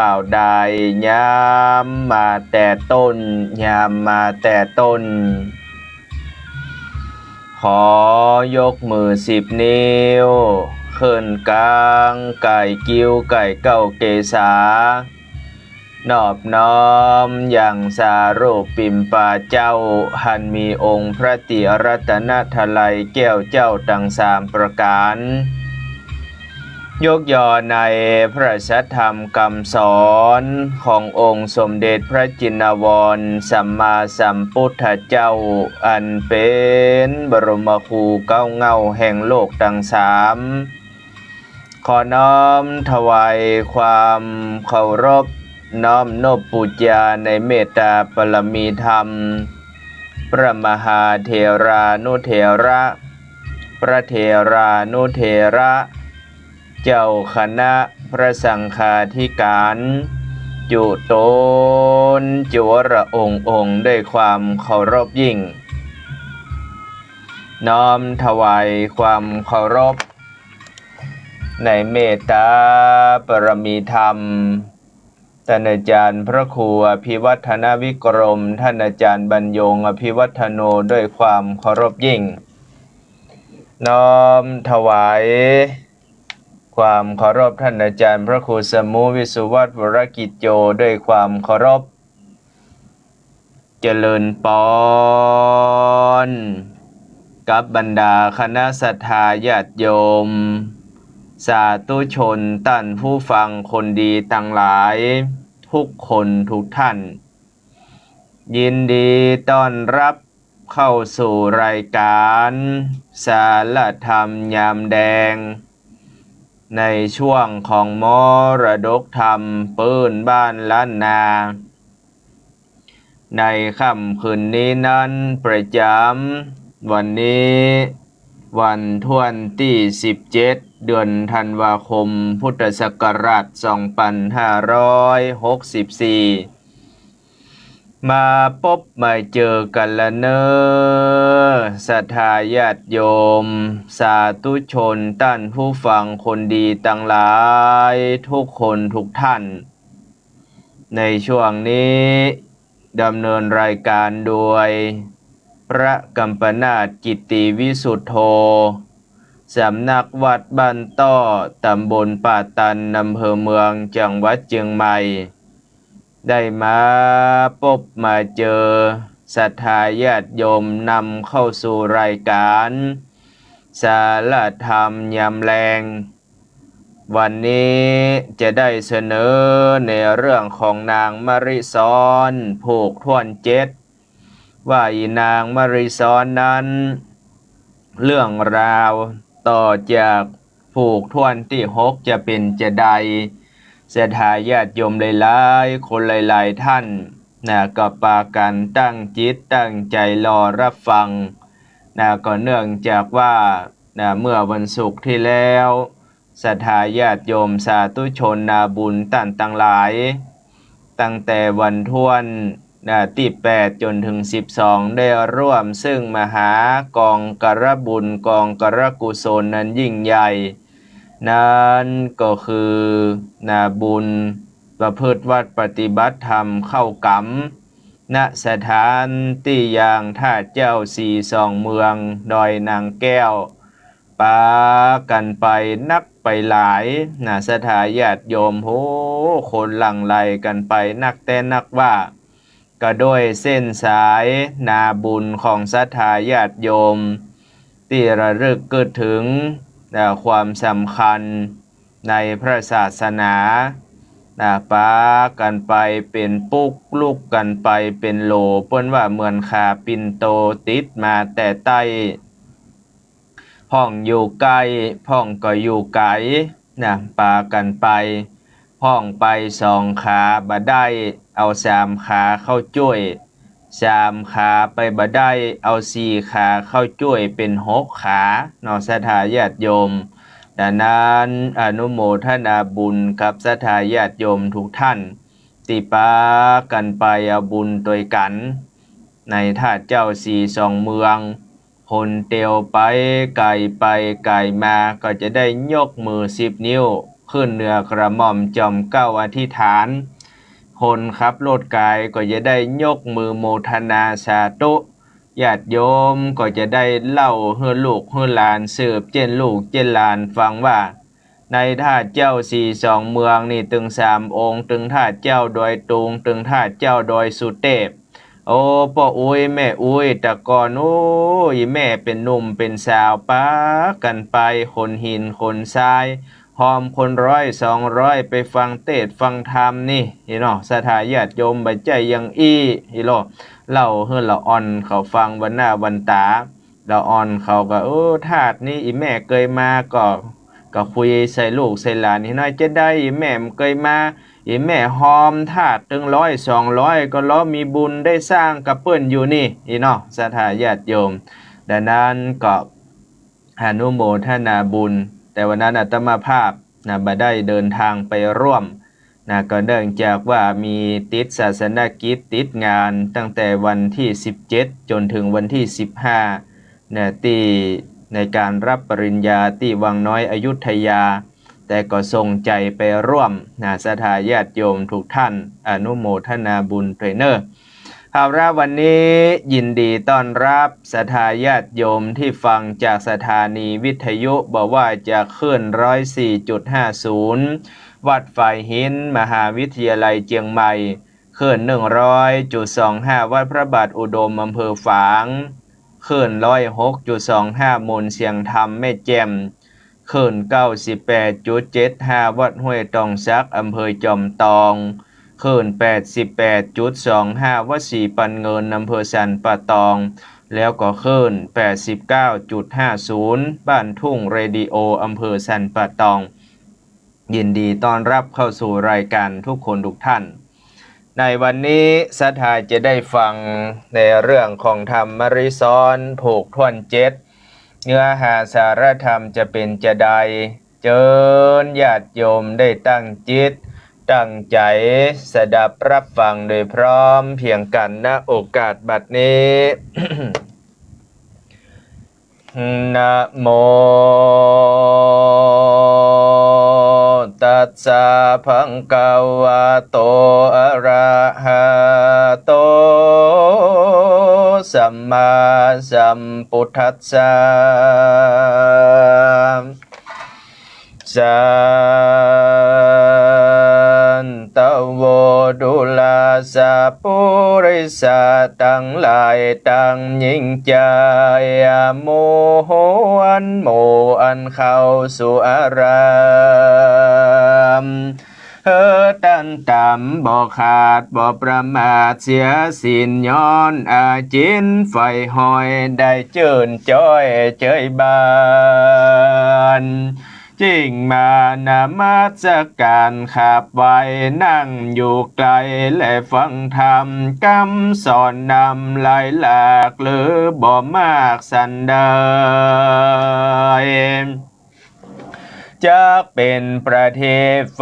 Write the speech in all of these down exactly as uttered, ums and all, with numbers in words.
บ่าวดาย ยามมาแต่ต้น ยามมาแต่ต้น ขอยกมือสิบนิ้ว ขึ้นก๋างก๋ายกิ้วก๋ายเก๊าเกศา นอบน้อมยังสารูปปิมปาเจ้า อันมีองค์พระติรัตนตรัยแก้วเจ้าตังสามประก๋าน ยกย่อในพระสัทธรรมกำสอนขององค์สมเด็จพระจินวรสัมมาสัมพุทธเจ้า อันเป๋นบรมครูเก๊าเหง้าแห่งโลกตังสาม ขอน้อมถวายความเคารพ น้อมนบปู๋จาในเมตตาปรมีธรรม พระมหาเถรานุเถระ พระเถรานุเถระ เจ้าคณะพระสังฆาธิการ จุ๊ต๋นจุ๊ละองค์องค์ ด้วยความเคารพยิ่ง น้อมถวายความเคารพ ในเมตตาปรมีธรรม ต้านอาจ๋ารย์พระครูอภิวัฒนวิกรม ต้านอาจ๋ารย์บรรยงค์อภิวัฒโน ด้วยความเคารพยิ่ง น้อมถวายความเคารพต้านอาจ๋ารย์พระครูสมุห์ วิสุวัฒน์ วรกิจโจ ด้วยความเคารพ เจริญปอน กับบรรดาคณะศรัทธาญาติโยม สาธุชน ต้านผู้ฟังคนดีตังหลาย ทุกคนทุกท่าน ยินดีต้อนฮับเข้าสู่รายการสารธรรมยามแดง ในช่วงของมรดกธรรมปื้นบ้านล้านนา ในค่ำคืนนี้นั้นประจ๋ำวันนี้ วันถ้วนตี้สิบเจ็ด เดือนธันวาคม พุทธศักราชสองปันห้าร้อยหกสิบสี่ มาปบมาเจอกั๋นละเน่อ ศรัทธาญาติโยม สาธุชน ต้านผู้ฟังคนดีตังหลาย ทุกคนทุกท่าน ในช่วงนี้ดำเนินรายการโดย พระกัมปนาท กิตติวิสุทโธ สำนักวัดบ้านต้อ ตำบลป่าตัน อำเภอเมือง จังหวัดเจียงใหม่ ได้มาปบมาเจอศรัทธาญาติโยม นำเข้าสู่รายการสารธรรมยามแลง วันนี้จะได้เสนอในเรื่องของนางมะริซ้อน ผูกถ้วนเจ็ด ว่าอี่นางมะริซ้อนนั้น เรื่องราวต่อจากผูกถ้วนตี้หกจะเป๋นจาใด ศรัทธาญาติโยมหลายๆ คนหลายๆ ท่านนะ ก็ปากั๋นตั้งจิตตั้งใจ๋รอฮับฟังนะ ก็เนื่องจากว่านะ เมื่อวันศุกร์ตี้แล้ว ศรัทธาญาติโยมสาธุชนนาบุญต้านตังหลาย ตั้งแต่วันถ้วนนะ ตี้แปดจ๋นเถิงสิบสอง ได้ร่วมซึ่งมหากองกรบุญ กองกรกุศลนั้นยิ่งใหญ่ นั้นก็คือนะ บุญประพฤติวัตรปฏิบัติธรรมเข้ากรรม ณ สถานตี้ยางธาตุเจ้าสี่สองเมือง ดอยนางแก้ว ปากั๋นไปนักไปหลายนะ ศรัทธาญาติโยม โห คนหลั่งไหลกั๋นไปนักแต๊นักว่า ก็ด้วยเส้นสายนาบุญของศรัทธาญาติโยม ตี้ระลึกกึ๊ดเถิงนะ ความสำคัญในพระศาสนานะ ปากั๋นไปเป๋นปุ๊ก ลุกกั๋นไปเป๋นโหล เปิ้นว่าเหมือนขาปิ่นโต ติดมาแต่ใต้ พ่องอยู่ใก้ พ่องก็อยู่ไก๋นะ ปากั๋นไป พ่องไปสองขาบ่ได้ เอาสามขาเข้าจ้วย สามขาไปบ่ได้ เอาสี่ขาเข้าจ้วย เป๋นหกขาเนาะ ศรัทธาญาติโยม ดังนั้นอนุโมทนาบุญกับศรัทธาญาติโยมทุกท่าน ตี้ปากั๋นไปเอาบุญตวยกั๋น ในธาตุเจ้าสี่สองเมือง คนเตียวไปไก๋ไปไก๋มา ก็จะได้ยกมือสิบนิ้ว ขึ้นเหนือกระหม่อมจอมเกล้าอธิษฐาน คนขับรถก๋ายก็จะได้ยกมือโมทนาสาธุ ญาติโยมก็จะได้เล่าหื้อลูกหื้อหลานสืบเจ้นลูกเจ้นหลานฟังว่า ในธาตุเจ้าสี่สองเมืองนี่ตึงสามองค์ ตึงธาตุเจ้าดอยตุง ตึงธาตุเจ้าดอยสุเตพ โอ้ ป้ออุ๊ยแม่อุ๊ย แต่ก่อน โอ้ อี่แม่เป๋นหนุ่มเป๋นสาว ปากั๋นไปขนหินขนทราย ฮอมคนร้อยสองร้อยไปฟังเตสน์ฟังธรรมนี่ อี่เนาะ ศรัทธาญาติโยม บ่ใจ้อย่างอี้ อี่เนาะ เล่าหื้อละอ่อนเขาฟังวันหน้าวันต๋า ละอ่อนเขาก็ เออ ธาตุนี้อี่แม่เกยมา ก็ ก็คุยใส่ลูกใส่หลาน อี่น้อยจะได้ อี่แม่บ่เกยมา อี่แม่ฮอมธาตุตึงร้อยสองร้อย ก็ลอมีบุญได้สร้างกับเปิ้นอยู่นี่ อี่เนาะ ศรัทธาญาติโยม ดังนั้นก็ อนุโมทนาบุญ แต่วันนั้นอาตมาภาพนะ บ่ได้เดินทางไปร่วมนะ ก็เนื่องจากว่ามีติดศาสนกิจ ติดงานตั้งแต่วันตี้สิบเจ็ดจ๋นเถิงวันตี้สิบห้านะ ตี้ในก๋านรับปริญญาตี้วังน้อยอยุธยา แต่ก็ส่งใจ๋ไปร่วมนะ ศรัทธาญาติโยมทุกท่าน อนุโมทนาบุญตวยเน่อ เอาละ วันนี้ยินดีต้อนรับศรัทธาญาติโยมตี้ฟังจากสถานีวิทยุ บ่ว่าจะคลื่นร้อยสี่จุดห้าศูนย์ วัดฝายหิน มหาวิทยาลัยเจียงใหม่ คลื่นหนึ่งร้อยจุดสองห้า วัดพระบาทอุดม อำเภอฝาง คลื่นร้อยหกจุดสองห้า โมนเสียงธรรมแม่แจ่ม คลื่นเก้าสิบแปดจุดเจ็ดห้า วัดห้วยตองสัก อำเภอจอมตอง คลื่นแปดสิบแปดจุดสองห้า วัดศรีปันเงิน อำเภอสันป่าตอง แล้วก็คลื่นแปดสิบเก้าจุดห้าศูนย์ บ้านทุ่งเรดิโอ อำเภอสันป่าตอง ยินดีต้อนรับเข้าสู่รายการทุกคนทุกท่าน ในวันนี้ศรัทธาจะได้ฟังในเรื่องของธรรมริซ้อนผูกถ้วนเจ็ด เนื้อหาสาระธรรมจะเป๋นจาใด เจิญญาติโยมได้ตั้งจิตตั้งใจ๋สดับรับฟังโดยพร้อมเพรียงกั๋น ณ โอกาสบัดนี้ นะโมตัสสะ ภะคะวะโต อะระหะโต สัมมาสัมพุทธัสสะ สันตะโว ดูราสะปุริสะตังหลายตังญิงจาย อะหมู่อันหมู่อันเข้าสู่อาราม หื้อตันต๋ามบ่ขาดบ่ประมาทเสียสิ้น ย้อนอาจินใฝ่หอย ได้จื้นจ้อยเจยบาน จึ่งมานมัสก๋านขับไหว้ นั่งอยู่ใก้และฟังธรรม กำสอนนำหลายหลากหรือบ่มากสันใด จักเป๋นประทีปไฟ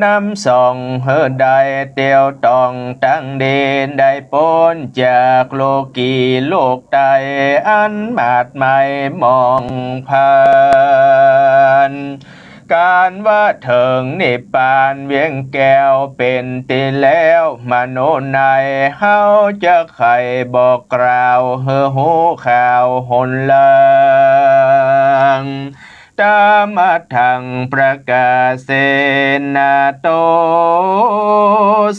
นำส่อง หื้อได้เตียวต้องตังดี ได้ป๊นจากโลกีโลกไต อันมาดหมายมองผ่าน ก๋านว่าเถิงนิพพานเวียงแก้วเป๋นตี้แล้ว มโนนัยเฮาจักใค่บอกกล่าว หื้อฮู้ข่าวหนหลัง ตามัทธัง ประกาเสนะ โต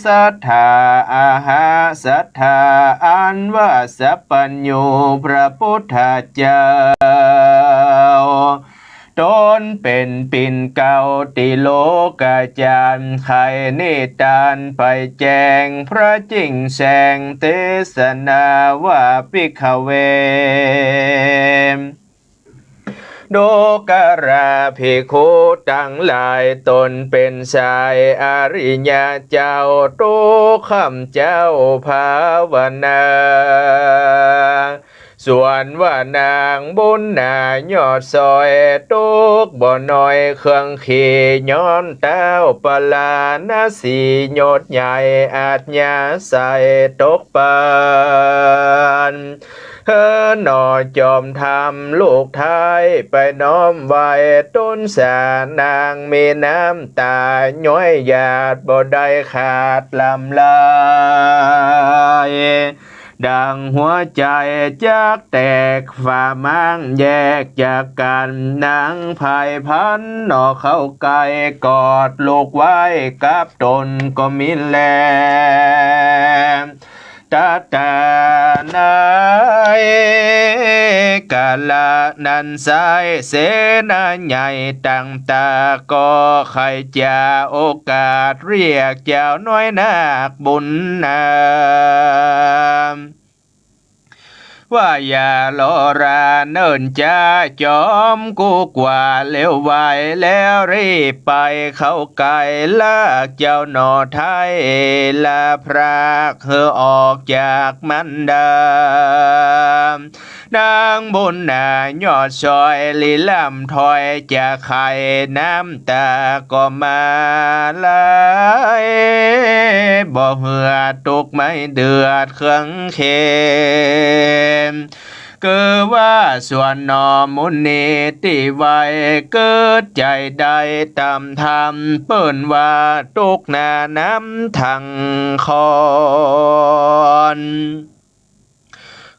ศรัทธา อะหะ ศรัทธา อันว่าสัพพัญญูพระพุทธเจ้า ต๋นเป๋นปิ่นเกล้าติโลกาจารย์ ใค่นิทานไปแจ้ง พระจิ่งแสงเตสนาว่า ภิกขเว ดูกราภิกขุตังหลาย ต๋นเป๋นสายอริยะเจ้า ตุ๊กค่ำเจ๊าภาวนา ส่วนว่านางบุญหนายอดสอย ตุ๊กบ่น้อยเครื่องขี่ ย้อนเต๊าปราณสียศใหญ่ อัธยาศัยตกปาน เฮอหน่อจอมธรรมลูกไท้ ไปน้อมไหว้ต้นสานาง มีน้ำต๋าย้อยหยาดบ่ได้ขาดลำไหล ดังหัวใจ๋จักแตก ฝาม้างแยกจากกั๋น นางไพพันหน่อเข้าใก้ กอดลูกไว้กับต๋นก็มีแล ต๋าต๋าใน กาละนั้นไซร้ เสนาใหญ่ต่างต๋าก็ใค่จะโอกาสเรียกเจ้าน้อยนาคบุญนา ว่าอย่ารอราเนิ่นจ๊า จ๋อมกู้กว่าเร็วไว แล้วรีบไปเข้าใก้ ลากเจ้าหน่อไท้ ละพรากหื้อออกจากมารดา นางบุญนายอดซอย ลิล่ำถ้อยจะไข น้ำต๋าก็มาไหล บ่เหือดตุ๊กข์ไม่เดือดเคืองเข็ญ คือว่าส่วนหน่อมุนีตี้ไหว้ เกิดใจ๋ได้ต๋ามธรรม เปิ้นว่าตุ๊กข์หน้าน้ำทั้งคอน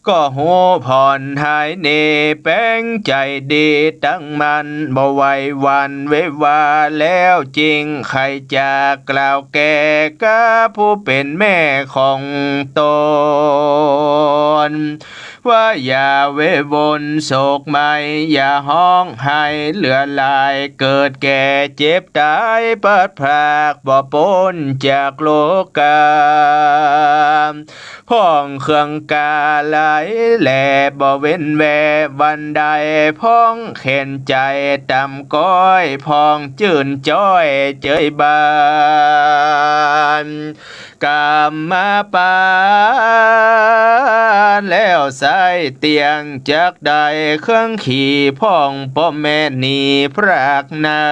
ก็ฮู้ผ่อนหายหนี แป๋งใจ๋ดีตั้งมั่น บ่ไหวหวั่นเววา แล้วจึงใค่จะกล่าวแก่ กับผู้เป๋นแม่ของต๋น ว่าอย่าเววนโศกไหม้ อย่าฮ้องไห้เหลือหลาย เกิดแก่เจ็บต๋ายพลัดพราก บ่ป๊นจากโลก๋า พ่องเคืองกาหลายแล บ่เว้นแววันใด พ่องแขนใจ๋ต่ำก้อย พ่องจื้นจ้อยเจยบาน กำมาปานแล้วไส้เตียง จักได้เครื่องขี่พ่องป้อแม่หนีพรากนา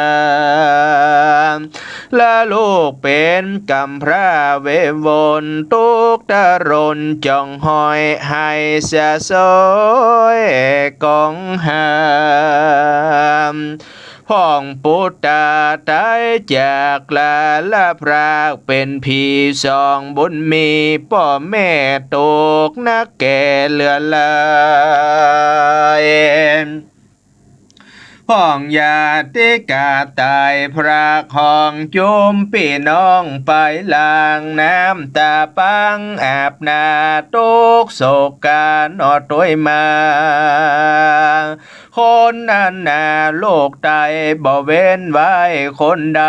ละลูกเป๋นกำพร้าเววน ตุ๊กข์ตะรนจ๋องห้อย ไห้สะซ้อยก๋องห้าม พ่องปุตตาต๋ายจากลา ละพรากเป๋นผีสองบุญมี ป้อแม่ตกหนักแก่เหลือหลาย พ่องญาติก๋าต๋ายพราก ห้องจุมปี้น้องไปหลั่ง น้ำต๋าปังอาบหน้า ตุ๊กข์โศกกาหน่อตวยมา คนอันนาโลกใต้ บ่เว้นไว้คนใด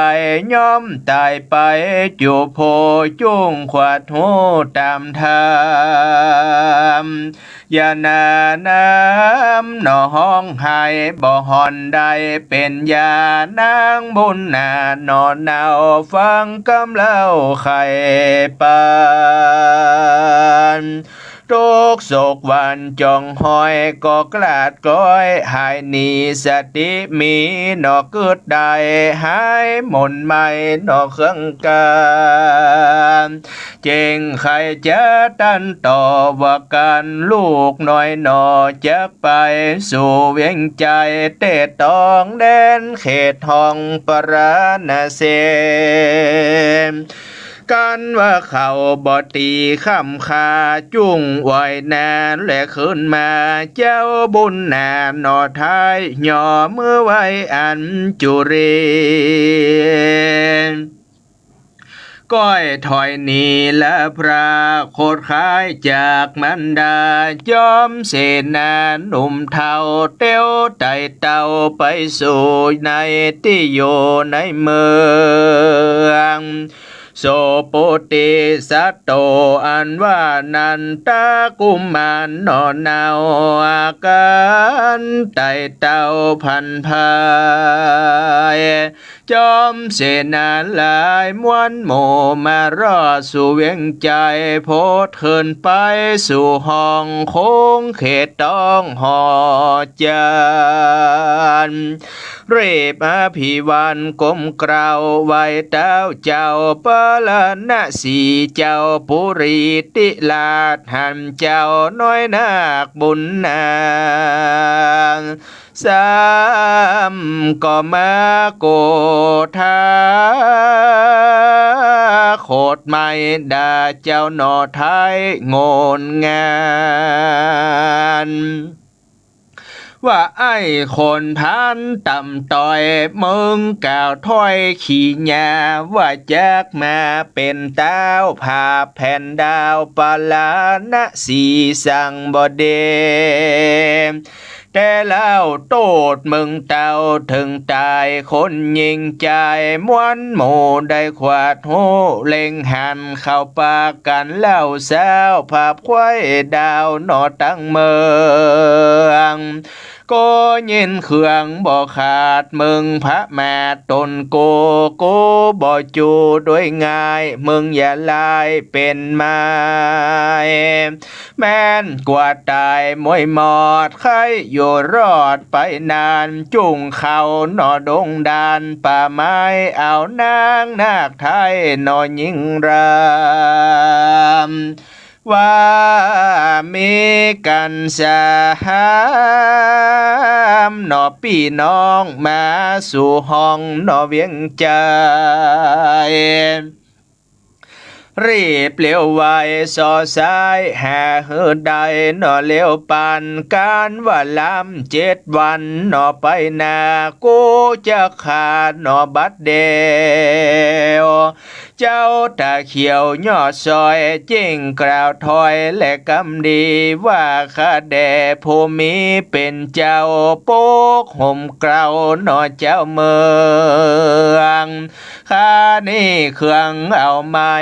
ย่อมต๋ายไปจุโผจุ่ง ขวัดฮู้ต๋ามธรรม อย่าหน้าน้ำหน่อฮ้องไห้ บ่ห่อนได้เป๋นยา นางบุญนาหน่อเนา ฟังกำเล่าไขปัน ตุ๊กข์โศกหวั่นจ๋องห้อย ก็กลาดกล้อยหายหนี สติมีหน่อเกิดได้ หายหม่นไหม้หน่อเคืองกา เจ๋งใค่จะตันต่อว่ากั๋น ลูกน้อยหน่อจักไปสู่เวียงใจ๋ เตะต้องแดนเขตห้องปราณเสน กันว่าเขาบ่ตีค่ำค่า จุ่งไหว้นานและคืนมา เจ้าบุญนาหน่อไท้ หย่อมือไหว้อัญจุลี ก้อยถอยหนีละพราก ขดขายจากมารดา จ๋อมเสนาหนุ่มเฒ่า เตียวไต่เต้าไปสู่ในตี้อยู่ในเมือง โสปุติสัตโต อันว่านันทกุมารหน่อเนา อาก๋านไต่เต้าพลันพาย จ๋อมเสนาหลายมวลหมู่ มารอดสู่เวียงใจ๋ โผดเขินไปสู่ห้อง คงเขตต้องหอจันทน์ รีบอภิวันก้มเกล้าไหว้เต๊าเจ้า ปะ ราณสีเจ้าปุริติราชหั้น เจ้าน้อยนักบุญนา สามก็มาโกธา โขดไม้ด่าเจ้าหน่อไท้โง่นงาน ว่าไอ้คนพาลต่ำต้อย มึงกล่าวถ้อยขี้หญ้า ว่าจักมาเป๋นต๊าวผาบแผ่นดาว ปราณสีสังบ่เด แต่เล่าโต้ษมึงเต้าเถิงต๋าย คนหญิงจายมวลหมู่ได้ขวาดฮู้เล็งหัน เข้าปากั๋นเล่าเซ้า ผาบควายดาวหน่อตังเมือง ก็ยินเคืองบ่ขาด มึงประมาทต๋นกู กูบ่จูด้วยง่าย มึงอย่าลายเป๋นไม้ แม่นกว่าต๋ายมวยหมอด ใค่อยู่รอดไปนาน จุ่งเข้าหน่อดงดาน ป่าไม้เอานางนาคไท้หน่อหญิงราม ว่ามีกั๋นสามหน่อปี้น้อง มาสู่ห้องหน่อเวียงใจ๋ รีบเร็วไวส่อซ้าย หาหื้อได้หน่อเร็วปัน ก๋านว่าลำเจ็ดวันหน่อไปนา กูจะฆ่าหน่อบัดเดี่ยว เจ้าต๋าเขียวยอดซอย เจ้งกล่าวถ้อยและกำดี ว่าข้าแด่ผู้มีเป๋นเจ้า ปกห่มเกล้าหน่อเจ้าเมือง ข้านี้เคืองเอาไม้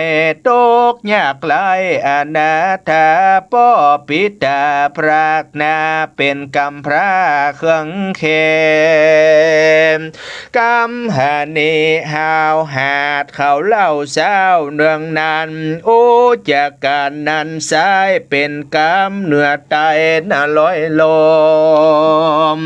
ตกยากไร้อนาถา ป้อปิตาพรากนา เป๋นกำพร้าเคืองเข็ญ กำหานี้ห้าวหาด เขาเล่าเซ้าเนืองนาน อู้จักกั๋นนั้นซ้าย เป๋นกำเหนือใต้นะลอยลม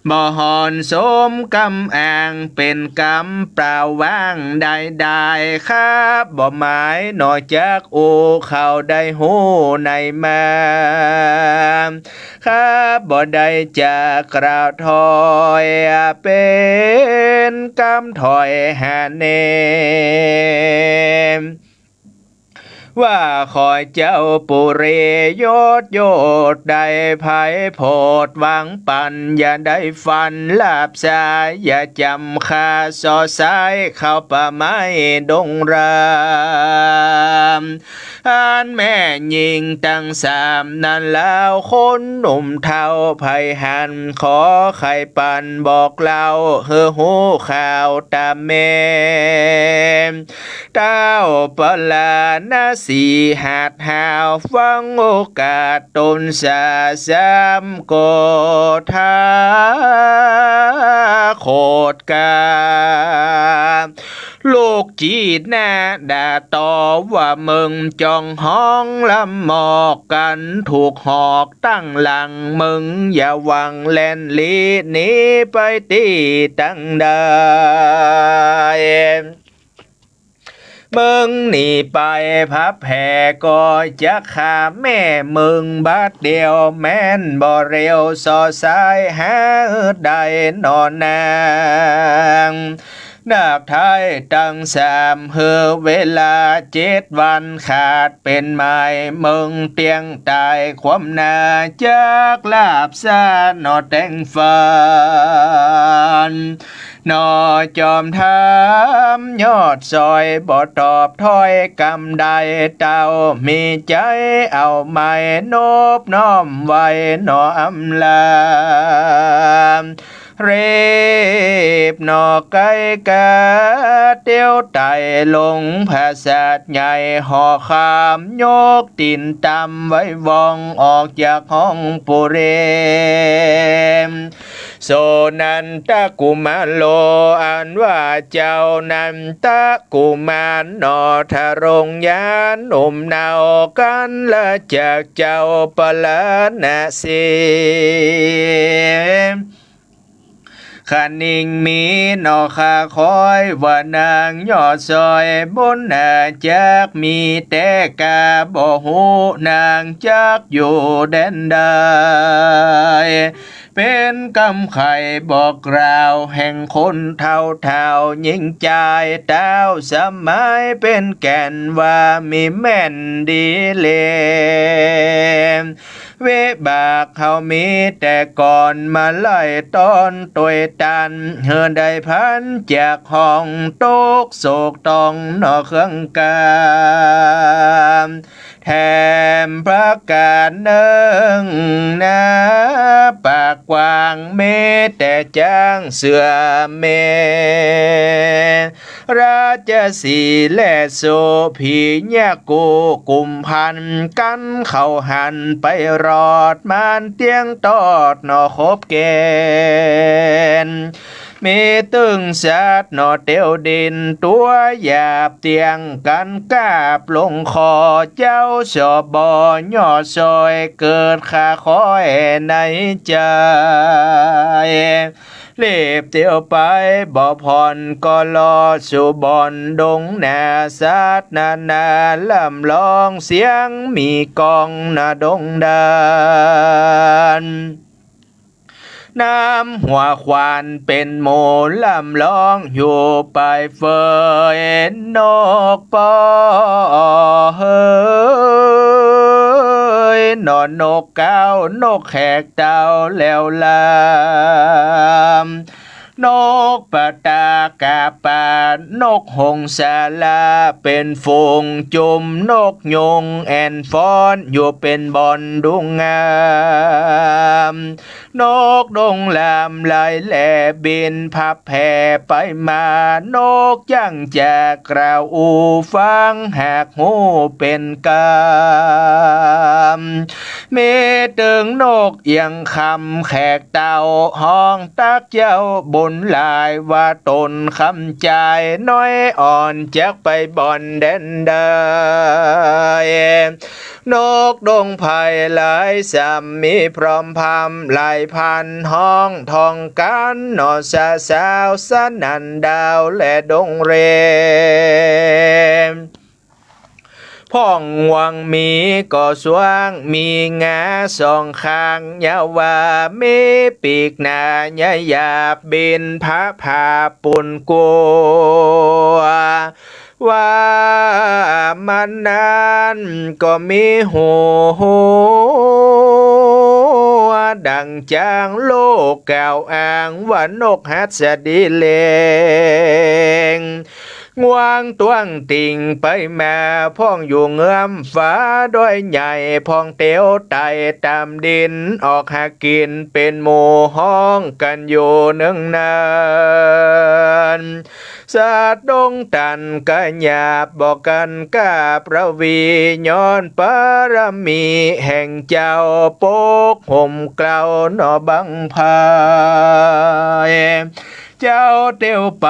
บ่ฮอนสมกำอ้าง เป๋นกำเปล่าว่างได้ได้ ข้าบ่หมายหน่อจักอู้ เขาได้ฮู้ในมา ข้าบ่ได้จะกล่าวถ้อย เป๋นกำถ้อยหาเนม ว่าขอเจ้าปุริยศ ยศได้ไพโพธ หวังปันอย่าได้ฟัน ลาบสายอย่าจ๋ำข้า ส่อซ้ายเข้าป่าไม้ดงราม อันแม่ญิงตังสามนั้นแล้ว คนหนุ่มเฒ่าใผหัน ขอใค่ปันบอกเล่า หื้อฮู้ข่าวต๋ามแม่ เต้าปราณสีหาดหาว ฟังโอกาสต๋นสาสามโกธา โขดกา ลูกจีดหน้าด่าต่อว่า มึงจ้องฮ้องลำหมอก กั๋นถูกหอกตั้งหลัง มึงอย่าหวังแล่นลี้หนีไปตี้ตังใด มึงหนีไปผาแผ่ ก็จะฆ่าแม่มึงบัดเดี่ยว แม่นบ่เร็ว ส่อซ้ายหาได้หน่อนาง นาคไท้ตังสาม หื้อเวลาเจ็ดวัน ขาดเป๋นไม้ มึงเตี้ยงต๋ายคว่ำหน้า จักลาบสาหน่อแต๋งฟัน หน่อจอมธรรมยอดซอย บ่ตอบถ้อยกำใด เต้ามีใจ๋เอาไม้นบน้อมไหว้หน่ออำลา รีบหน่อไก๋กา เตียวไต่ลงผาสาทใหญ่ ห่อคามยกตี๋นต่ำ ไหว้วองออกจากห้องปุเร โสนันทกุมารโล อันว่าเจ้านันทกุมารหน่อ ทรงยานหนุ่มเนา กั๋นละจากเจ้าปราณสี คะนิงมีหนอ ข้าคอยว่านางยอดซอย บุญนาจักมีแต่ก้า บ่ฮู้นางจักอยู่แดนใด เป๋นกำไขบอกกล่าวแห่งคนเฒ่าๆ ญิงจายเต้าสมัย เป๋นแก่นว่ามีแม่นดีแล วิบากเฮามีแต่ก่อน มาไล่ต้อนตวยตัน หื้อได้พ้นจากห้อง ตุ๊กข์โศกต้องหนอเครื่องกำ แถมประการนึ่งนา ปากกว้างมีแต่จ๊างเสือแม่ ราชสีห์และโสภี เยียะกู้กุมพัน กั๋นเข้าหันไปรอด มานเตี้ยงตอดหนอขบเขต มีตึงสัตว์หนอเตียวดิน ตั๋วหยาบเตี้ยงกั๋นกาบลงคอ เจ้าสบยอดซอยเกิดข้าคอยในใจ๋ รีบเตียวไปบ่ผ่อน ก็ลอสู่บ่อนดงนา สัตว์นานาล่ำร้อง เสียงมีก้องนาดงดาน น้ำหัวขวานเป๋นหมู่ล่ำร้องอยู่ไปเฟย นกปอเฮย หนอนกเก๊า นกแขกเต้าแล้วลำ นกปะตากาปา นกหงสาลา เป๋นฝูงจุม นกยูงแอ่นฟ้อน อยู่เป๋นบ่อนดูงาม นกดงลามลายแหลบินพับแผ่ไปมา นกจ้างจากกล่าวอู้ฟัง หากฮู้เป๋นกำ มีตึงนกเอียงคำแขกเต้าฮ้องตักเย้าบุญหลาย ว่าต๋นคำจายน้อยอ่อน จักไปบ่อนแดนใด นกดงไพรหลายสาม มีพร้อมพำหลายพัน ฮ้องทองกั๋นหนอสะสาว สนั่นดาวและดงเร พ่องงวงมีก็สว่าง มีงาสองข้าง ยาวว่ามีปีกหนา ใหญ่หยาบบินพะผ่าปูนกัว ว่ามันนั้นก็มีหัวดังจ๊าง โลกกล่าวอ้างว่านกหัสดีแลง งวงต้วงติ่งไปมา พ่องอยู่เงื้อมฟ้าดอยใหญ่ พ่องเตียวไต่ต๋ามดิน ออกหากิ๋นเป๋นหมู่ฮ้องกั๋นอยู่เนืองนาน สัตว์ดงตันกะหยาบ บ่กั๋นกาบระวี ย้อนปารมีแห่งเจ้า ปกห่มเกล้าหนอบั้งไพร เจ้าเตียวไป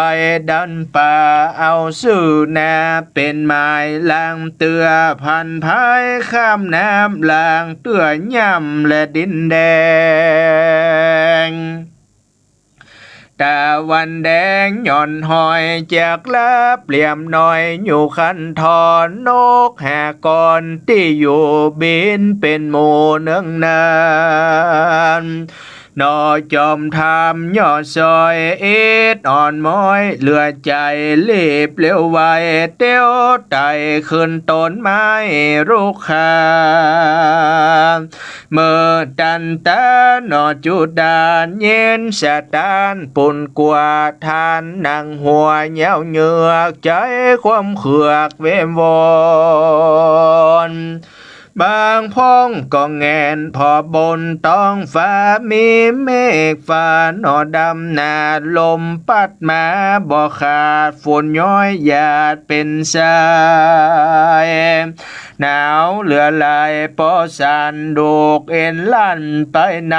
ดันป่า เอาซื่อนาเป๋นหมาย ลางเตื้อผ่านภาย ข้ามน้ำลางเตื้อย่ำและดินแดง ตะวันแดงหย่อนห้อย จากลับเหลี่ยมน้อย อยู่คันธร นกหากรตี้อยู่บิน เป๋นหมู่เนืองนาน หนอจอมธรรมยอดซอย อิดอ่อนม้อยเหลือใจ๋ รีบเร็วไว เตียวไต่ขึ้นต้นไม้รุกขะ เมื่อตันตาหนอจุดาน เย็นสะตานปูนกัว ทานหนังหัวยาวเหยือก ใจ๋ความเขือกเวมวน บางพ่องก็แงนผ่อบนต๊องฟ้า มีเมฆฝาหนอดำหนา ลมปั๊ดมาบ่ขาด ฝนย้อยหยาดเป๋นสาย หนาวเหลือหลายปอสัน ดูกเอ็นลั่นไปใน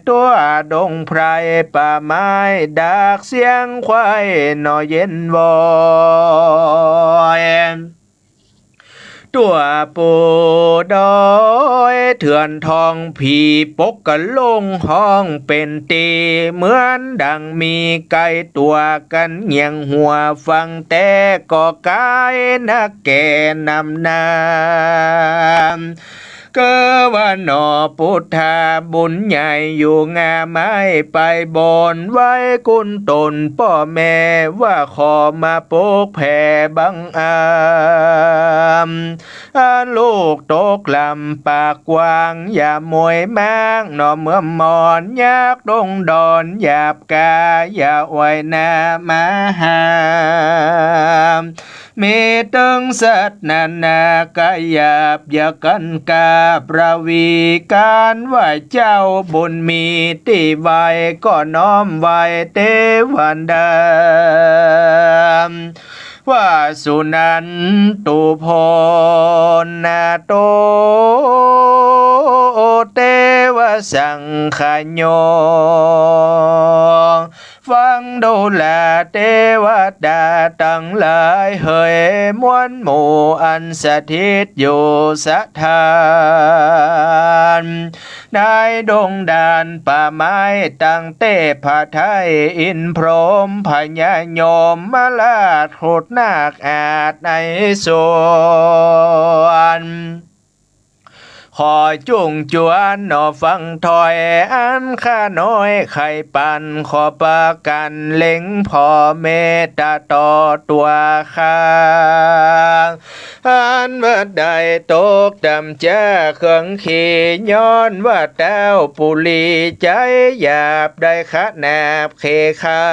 ตั๋วดงไพรป่าไม้ ดากเสียงควายหนอเย็นวอย ตั๋วปู่ดอยเถื่อนทอง ผีปกกะลงฮ้องเป๋นตี เหมือนดังมีไก่ตั๋วกั๋นเหยียงหัว ฟังแต๊ก็ก๋ายนักแก่นำนา เกอว่าหนอ ปุทธาบุญใหญ่อยู่งาไม้ ไปบนไหว้คุณต๋นป้อแม่ ว่าขอมาปกแผ่บังอา อาลูกตกลำปากกว้าง อย่าหมวยมากหนอเมื่อมอน ยากดงดอนหยาบกา อย่าอวยหน้ามาหา มีตึงสัตว์นานาก๋ายหยาบ อย่ากั๋นกราบ ราวีก๋านไหว้เจ้าบุญมี ตี้ไหว้ก็น้อมไหว้เตวันดา ว่าสุนันตุพลนาโต เตวสังคโย ฟังดูแลเตวดาตังหลายเหย มวลหมู่อันสถิตอยู่สถาน ในดงดานป่าไม้ตังเตพไทย อินพรหมพญายมราช ครุฑนาคอาชย์ในสวรรค์ ขอจุ่งจวนหนอฟังถ้อย อันข้าน้อยใค่ปั๋น ขอประกั๋นเล็งผ่อเมตต๋าต่อตั๋วข้า อันว่าได้ตกต่ำจ๊าเคืองขี ย้อนว่าเต้าปุรีใจ๋หยาบ ได้ขนาบเขคา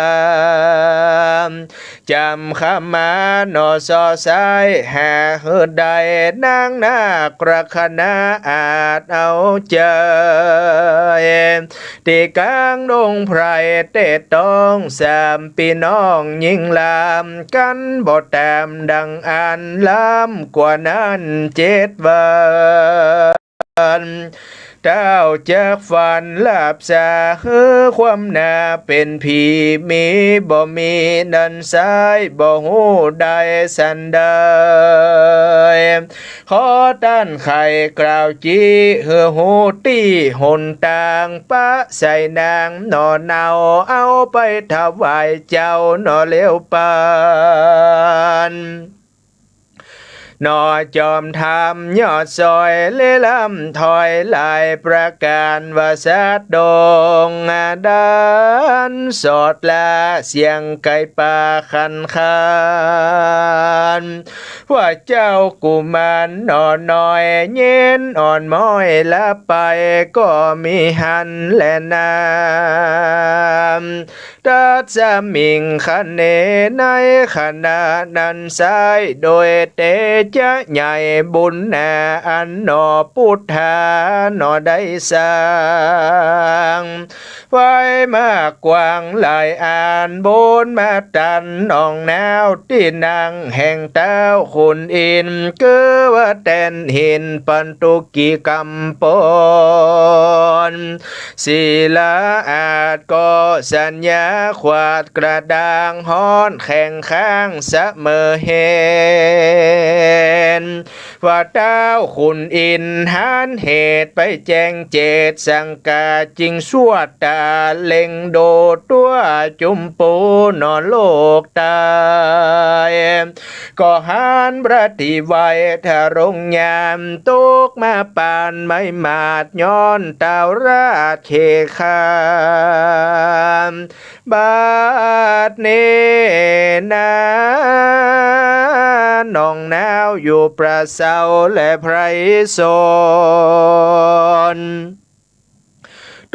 จ๋ำขมาหนอส่อซ้าย หากหื้อได้นางนาคราคณาอาจเอาใจ๋ ตี้ก๋างดงไพรเตต้อง สามปี้น้องยิ่งลามกั๋นบ่แต้มดังอั้น ลามกว่านั้นเจ็ดวัน เต้าจักฝันหลับสา หื้อความหน้าเป๋นผี มีบ่มีนั้นไส้ บ่ฮู้ได้สันใด ขอต้านใค่กล่าวจี้ หื้อฮู้ตี้หนตาง ปะใส่นางหนอเนา เอาไปถวายเจ้าหนอเร็วปัน หนอจอมธรรมยอดซอย เลล้ำถ้อยหลายประก๋าน ว่าสัตว์ดงดานสอดละ เสียงไก่ป่าคันคาน ว่าเจ้ากุมารหนอน้อย เย็นอ่อนม้อยละไป ก็มีหั้นแลนา ตัสมิงคเณ ในขณะนั้นไส้ โดยเตจะใหญ่บุญนา อันหนอปุทธาหนอได้สร้างไว้มากกว้างหลายอาน บนมาตันหนองน้าว ตี้นั่งแห่งเต้าขุนอินทร์ เกอว่าแต้นหินปันตุกิกำปน ศิลาอาจก็สัญญา ขวาดกระด้างฮ้อนแข็งข้างเสมอเห็น ว่าเต้าขุนอินทร์หันเหตุไปแจ้งเจตสังกา จึงสวดตาเล็งดูตั๋วจุมปูหนอโลกตาย ก็หันพระตี้ไหว้ทรงยาม ตกมาปานไม้หมาด ย้อนเต้าราชเขคา บัดนี้นา หนองน้าวอยู่ประเสริฐและไพศาล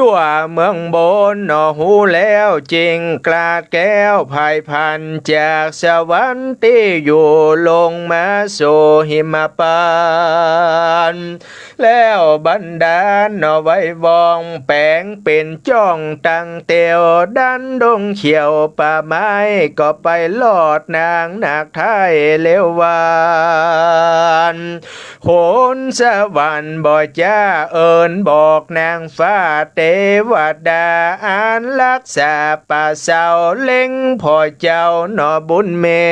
ตั๋วเมืองบนหนอฮู้แล้ว จึงกราดแก้วไพร่พัน จากสวรรค์ตี้อยู่ลงมาสู่หิมปาน แล้วบันดาลหนอไว้วอง แป๋งเป๋นจ้องตังเตียว ดันดงเขียวป่าไม้ ก็ไปลอดนางนาคไท้เลววัน คนสวรรค์บ่จ๋าเอิ้นบอกนางฟ้าเตวดา อันฮักษาป่าเซาเล็งพ่อเจ้าหนอบุญมี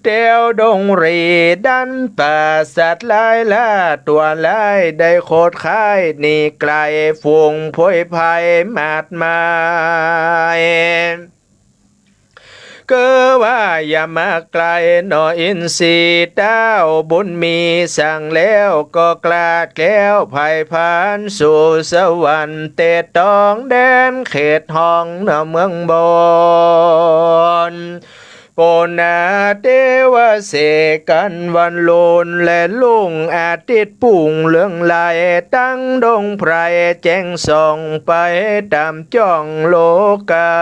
แถวดงรีดันป่าสัตว์ร้ายล่าตั๋วร้าย ได้โขดข่ายหนีไก๋ลฝูงผวยภัยมากมาย เกอว่าอย่ามาใก้หนออินทรีเต้าบุญมี สั่งแล้วก็กลาดแคล้วผายพานสู่สวรรค์ เตะต้องแดนเขตห้องหนอเมืองบน โปนนาเตวาเสกันวันโลน และรุ่งอาทิตย์ปุ้งเรืองไล ตั้งดงไพรแจ้งส่องไปต๋ามจ้องโลกา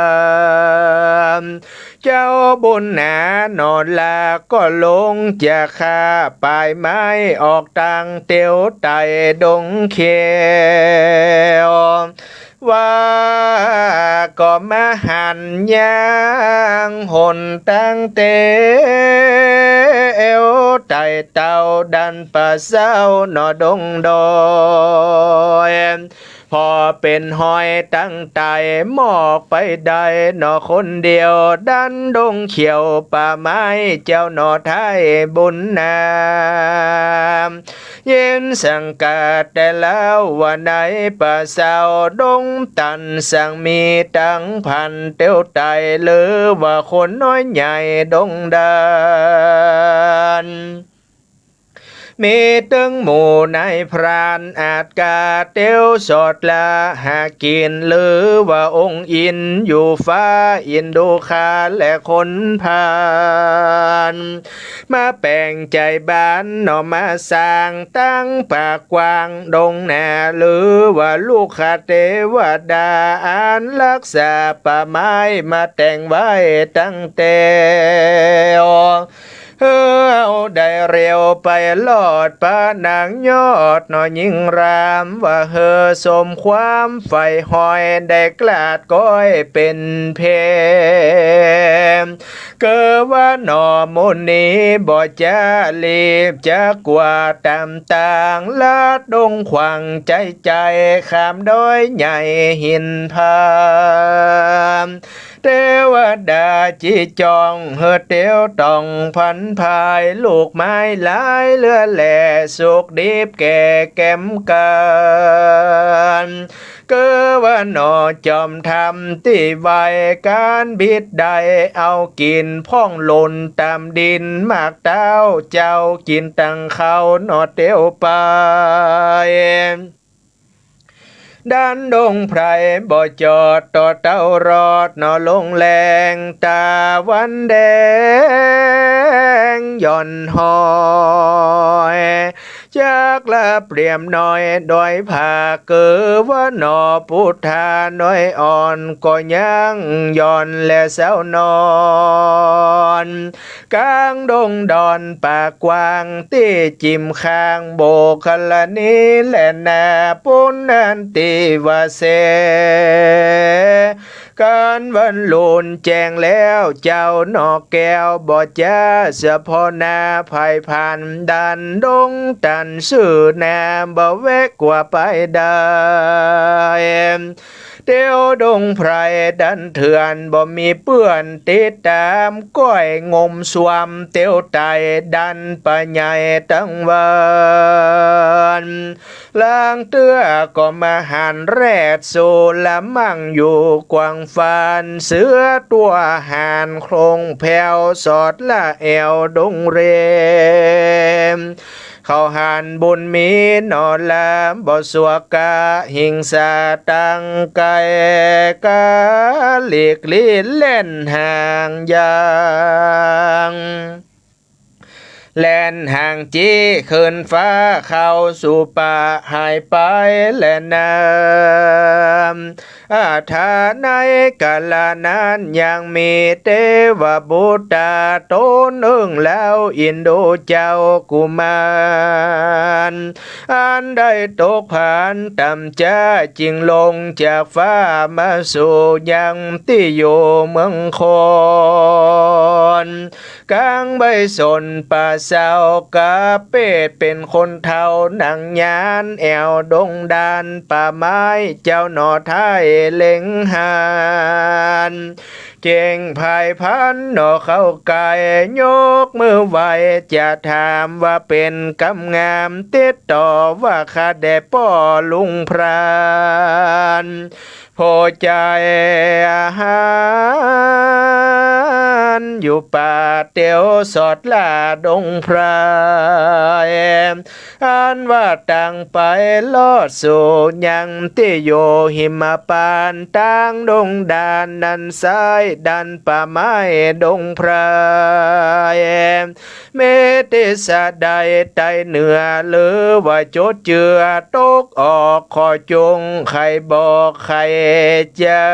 เจ้าบุญนาหนอลาก็ลงจากข้า ป่ายไม้ออกตางเตียวไต่ดงเขียว ว่าก็มาหันย่างหนตางเตียวไต่เต้าดันป่าเซาหนอดงดอย พอเป๋นฮอยตั้งไต่หมอกไปได้หนอคนเดียว ดันดงเขียวป่าไม้เจ้าหนอไท้บุญนา เย็นสังกาแต่แล้วว่าในป่าเซาดงตันสังมีตังพันเตียวไต่ หรือว่าคนน้อยใหญ่ดงดาน มีตึงหมู่นายพรานอาจกาเตียวสอดละหากิ๋น หรือว่าองค์อินอยู่ฟ้าอินดูคาและคนพาล มาแป๋งใจ๋บานหนอมาสร้างตั้งปากกว้างดงนา หรือว่าลูกขเตวดาอันฮักษาป่าไม้มาแต่งไว้ตั้งแต่ เฮอเอาได้เร็วไปรอดปะนางยอดหนอญิงราม ว่าเฮอสมความใฝ่ฮอยได้กลาดก้อยเป๋นเพ เกอว่าหนอหมู่นี้บ่จ๋ารีบจะกว่าต๋ามตาง ลัดดงขวางใจ๋ใจ๋ ข้ามดอยใหญ่หินผา เตวดาจิจองเฮอเตียวต้องพันภาย ลูกไม้หลายเหลือแหล่ สุกดิบแก่แก้มกั๋น เกอว่าหนอจอมธรรมตี้ไหว้ก๋านบิดได้เอากิ๋น พ่องหล่นต๋ามดินหมากเต้า เจ้ากิ๋นตังข้าวหนอเตียวไป ดันดงไพรบ่จอดต่อเต้ารอดหนอลงแลง ต๋าวันแดงหย่อนฮอย จักละเปรียมน้อยดอยผา เกอว่าหนอปุทธาน้อยอ่อน ก็ยังหย่อนและเซานอน ก๋างดงดอนป่ากว้างตี้จิ่มข้างโบกคละนีแลนา ปูนนั้นตี้ว่าเส ก๋านวันลูนแจ้งแล้วเจ้าหนอแก้ว บ่จ๋าสะเพาะหน้าไผผ่าน ดันดงตันซื่อหน้าบ่แวะกว่าไปได้ เตียวดงไพรดันเถื่อนบ่มีเปื้อนติดต๋าม ก้อยงมสวมเตียวไต่ดันป่าใหญ่ตังวัน ลางเตื้อก็มาหันแรดสู่ละมั่งอยู่กว้างฟาน เสือตั๋วหานโคลงแผวสอดละแอ่วดงเรม เขาหันบุญมีหนอลาบ่สัวกะหิงสาตังไก๋ กะหลีกลี้แล่นห่างอย่าง แล่นห่างจี้ขึ้นฟ้าเข้าสู่ป่าหายไปแลนา อาถาในกาละนั้นยังมีเตวบุตตาต๋นนึ่งแล้วอินดูเจ้ากุมาร อันได้ตกผานต่ำจ๊าจึงลงจากฟ้ามาสู่ยังตี้อยู่เมืองคน ตังใบ้สนป่าเซากาเปต เป๋นคนเฒ่านั่งยานแอ่วดงดานป่าไม้ เจ้าหน่อไท้เล็งหัน เจ๋งพายพรรณหน่อเข้าใก้ ยกมือไหว้จะถามว่าเป๋นกำงาม ติดต่อว่าข้าแด่ป้อลุงพราน ผู้ใจ๋หันอยู่ป่าเตียวสอดล่าดงไพร อันว่าตังไปลอดสู่ยังตี้อยู่หิมปานตางดงดานนั้นซ้ายดานป่าไม้ดงไพร เมติสะใดใต้เหนือ หรือว่าจุดเจือตกออก ขอจุ่งใค่บอกใค่จา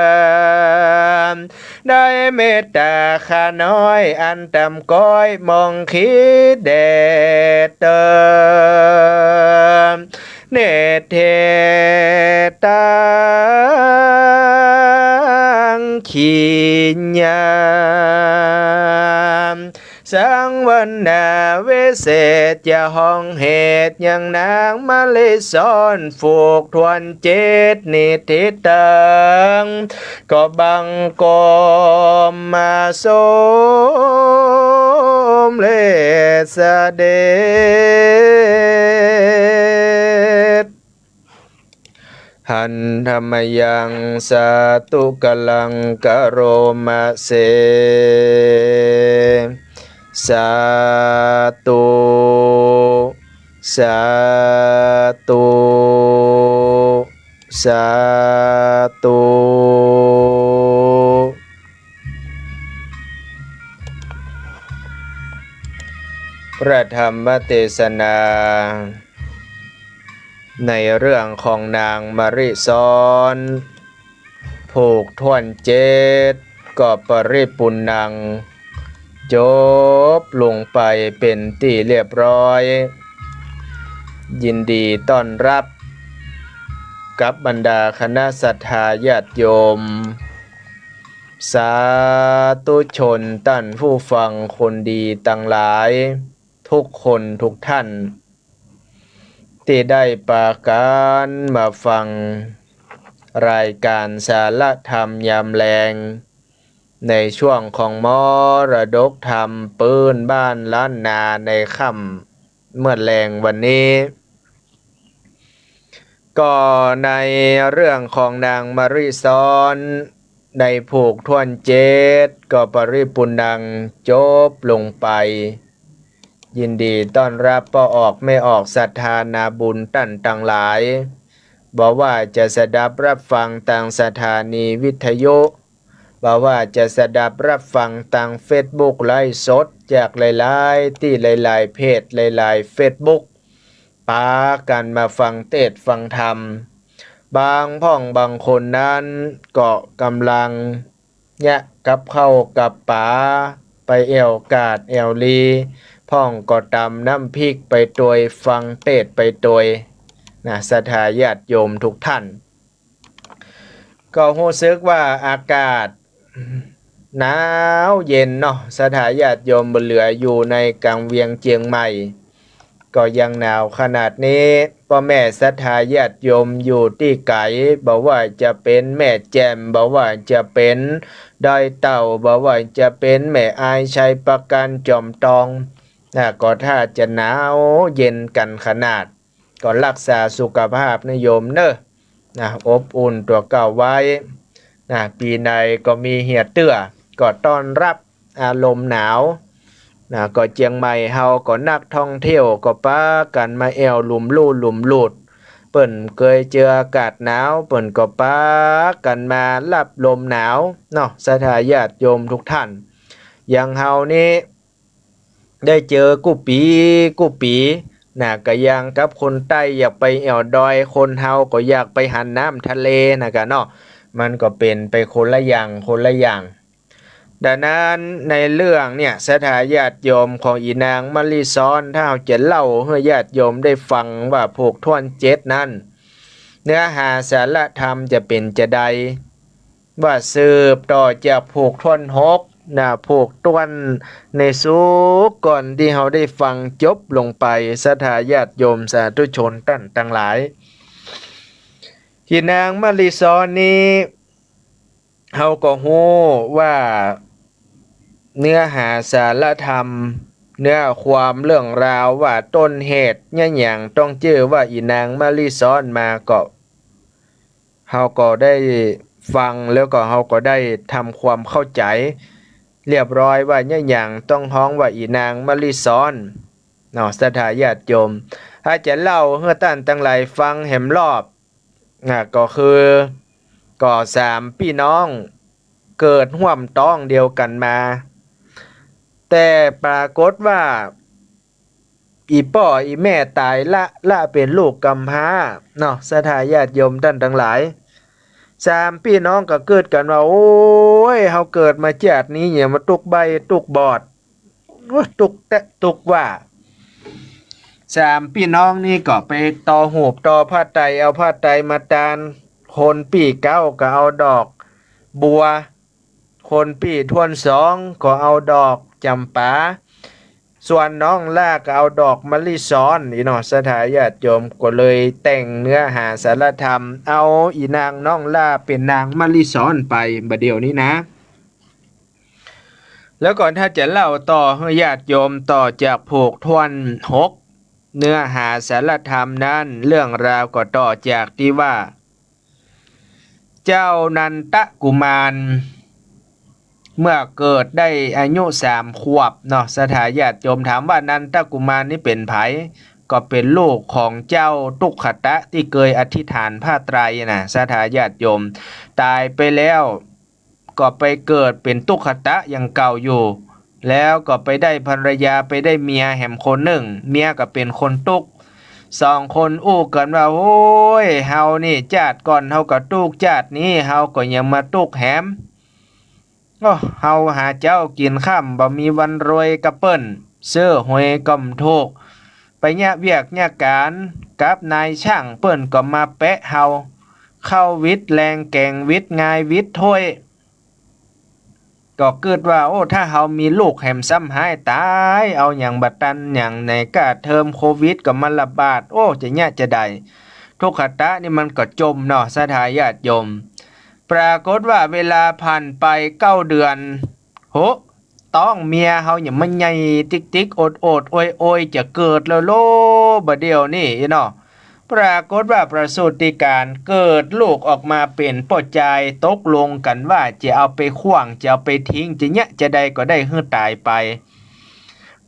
ได้เมตต๋าข้าน้อยอันต่ำก้อยมองขีแด่เติม เนตรเทศตังขีญาณ สังวนาวิเศษ จะฮ้องเหตุยังนางมะลิซ้อน ผูกถ้วนเจ็ดนิติตัง ก็บังคมมาสมเร็จเสด็จ หันธมยังสาธุกะลังกะโรมะเส สาธุ สาธุ สาธุ พระธรรมเตสนา ในเรื่องของนางมะลิซ้อน ผูกถ้วนเจ็ด ก็ปริปุณณัง จบลงไปเป๋นตี้เรียบร้อย ยินดีต้อนฮับกับบรรดาคณะศรัทธาญาติโยม สาธุชนต้านผู้ฟังคนดีตังหลาย ทุกคนทุกท่าน ตี้ได้ปากั๋นมาฟังรายก๋านสาระธรรมยามแลง ในช่วงของมรดกธรรมปื้นบ้านล้านนาในค่ำเมื่อแลงวันนี้ ก็ในเรื่องของนางมะลิซ้อน ได้ผูกถ้วนเจ็ด ก็ปริปุณณังจบลงไป ยินดีต้อนฮับป้อออกแม่ออกศรัทธานาบุญต้านตังหลาย บ่ว่าจะสดับฮับฟังตางสถานีวิทยุ บ่ว่าจะสดับฮับฟังตางเฟซบุ๊กไลฟ์สดจากหลายๆ ตี้หลายๆ เพจหลายๆ เฟซบุ๊ก ปากั๋นมาฟังเตสน์ฟังธรรม บางพ่องบางคนนั้นก็ก่ำลังเยียะกับข้าวกับป๋า ไปแอ่วกาดแอ่วลี พ่องก็ตำน้ำพริกไปตวย ฟังเตสน์ไปตวย นะ ศรัทธาญาติโยมทุกท่าน ก็ฮู้สึกว่าอากาศหนาวเย็นเนาะ ศรัทธาญาติโยม บ่เหลืออยู่ในกังเวียงเจียงใหม่ ก็ยังหนาวขนาดนี้ ป้อแม่ศรัทธาญาติโยมอยู่ตี้ไก๋ บ่ว่าจะเป๋นแม่แจ่ม บ่ว่าจะเป๋นดอยเต่า บ่ว่าจะเป๋นแม่อาย ชัยปราการ จอมตอง นะ ก็ถ้าจะหนาวเย็นกั๋นขนาด ก็ฮักษาสุขภาพนะโยมเน่อ นะ อบอุ่นตั๋วเก่าไว้ นะ ปี๋ใดก็มีเหียเตื้อ ก็ต้อนฮับอารมณ์หนาว นะ ก็เจียงใหม่เฮาก็นักท่องเที่ยวก็ปากั๋นมาแอ่วหลุมลู่หลุมหลุด เปิ้นเกยเจออากาศหนาว เปิ้นก็ปากั๋นมาฮับลมหนาวเนาะ ศรัทธาญาติโยมทุกท่าน อย่างเฮานี้ ได้เจอกู้ปี๋กู้ปี๋ นะ ก็อย่างกับคนใต้อยากไปแอ่วดอย คนเฮาก็อยากไปหันน้ำทะเลนะกะเนาะ มันก็เป๋นไปคนละอย่างคนละอย่าง ดังนั้นในเรื่องเนี่ย ศรัทธาญาติโยมของอี่นางมะลิซ้อน ถ้าเฮาจะเล่าหื้อญาติโยมได้ฟังว่าผูกถ้วนเจ็ดนั้น เนื้อหาสาระธรรมจะเป๋นจาใด ว่าสืบต่อจากผูกถ้วนหก นะ ผูกถ้วนในสุขก่อนตี้เฮาได้ฟังจบลงไป ศรัทธาญาติโยมสาธุชนต้านตังหลาย อีนางมะลิซ้อนนี้ เฮาก็ฮู้ว่าเนื้อหาสาระธรรม เนื้อความเรื่องราวว่าต้นเหตุเยียะหยังต้องจื้อว่าอีนางมะลิซ้อนมาก็ เฮาก็ได้ฟังแล้วก็เฮาก็ได้ทำความเข้าใจ๋เรียบร้อยว่าเยียะหยังต้องฮ้องว่าอีนางมะลิซ้อนเนาะ ศรัทธาญาติโยม ถ้าจะเล่าหื้อต้านตังหลายฟังแหมรอบ อ่า ก็คือ ก็สามปี้น้องเกิดฮ่วมต๊องเดียวกั๋นมา แต่ปรากฏว่า อี่ป้ออี่แม่ต๋ายละ ละเป๋นลูกกำพร้าเนาะ ศรัทธาญาติโยมต้านตังหลาย สามปี้น้องก็กึ๊ดกั๋นว่า โอ๊ย เฮาเกิดมาจาตินี้เยียะมาตุ๊กใบ้ตุ๊กบอด โอ๊ย ตุ๊กแต๊ตุ๊กว่า สามปี้น้องนี้ก็ไปต่อฮูปต่อผ้าไตร เอาผ้าไตรมาตาน คนปี้เก๊าก็เอาดอกบัว คนปี้ถ้วนสองก็เอาดอกจ๋ำปา ส่วนน้องหล้าก็เอาดอกมะลิซ้อน อี้เนาะ ศรัทธาญาติโยม ก็เลยแต่งเนื้อหาสาระธรรม เอาอี่นางน้องหล้าเป๋นนางมะลิซ้อนไปบ่าเดี่ยวนี้นะ แล้วก็ถ้าจะเล่าต่อหื้อญาติโยมต่อจากผูกถ้วนหก เนื้อหาสาระธรรมนั้น เรื่องราวก็ต่อจากตี้ว่า เจ้านันทกุมาร เมื่อเกิดได้อายุสามขวบเนาะ ศรัทธาญาติโยม ถามว่านันทกุมารนี้เป๋นใผ ก็เป๋นลูกของเจ้าตุ๊กขตะตี้เกยอธิษฐานผ้าไตรนะ ศรัทธาญาติโยม ต๋ายไปแล้ว ก็ไปเกิดเป๋นตุ๊กขตะอย่างเก่าอยู่ แล้วก็ไปได้ภรรยา ไปได้เมียแหมคนนึ่ง เมียก็เป๋นคนตุ๊ก สองคนอู้กั๋นว่า โอ๊ย เฮานี่จาติก่อนเฮาก็ตุ๊ก จาตินี้เฮาก็ยังมาตุ๊กแหม โอ้ เฮาหาเจ๊ากิ๋นค่ำ บ่มีวันรวยกับเปิ้น ซื้อหวยก็บ่ถูก ไปเยียะเวียกเยียะก๋านกับนายจ้าง เปิ้นก็มาแปะเฮา เข้าวิทย์แลงแก๋ง วิทย์งาย วิทย์ถ้วย ก็กึ๊ดว่า โอ้ ถ้าเฮามีลูกแหมซ้ำฮ้ายต๋าย เอาหยังบ่ตันหยัง ไหนก้าเทอมโควิดก็มาระบาด โอ้ จะเยียะจาใด ตุ๊กขตะนี่มันก็จ่มเนาะ ศรัทธาญาติโยม ปรากฏว่าเวลาผ่านไปเก้าเดือน โห ต๊องเมียเฮาหยังมาใหญ่ติ๊กๆ โอดๆ โอยๆ จะเกิดแล้วโล บ่าเดี่ยวนี้อี้เนาะ ปรากฏว่าประสูติก๋ารเกิดลูกออกมาเป๋นป้อจาย ตกลงกั๋นว่าจะเอาไปขว้าง จะเอาไปทิ้ง จะเยียะจาใดก็ได้หื้อต๋ายไป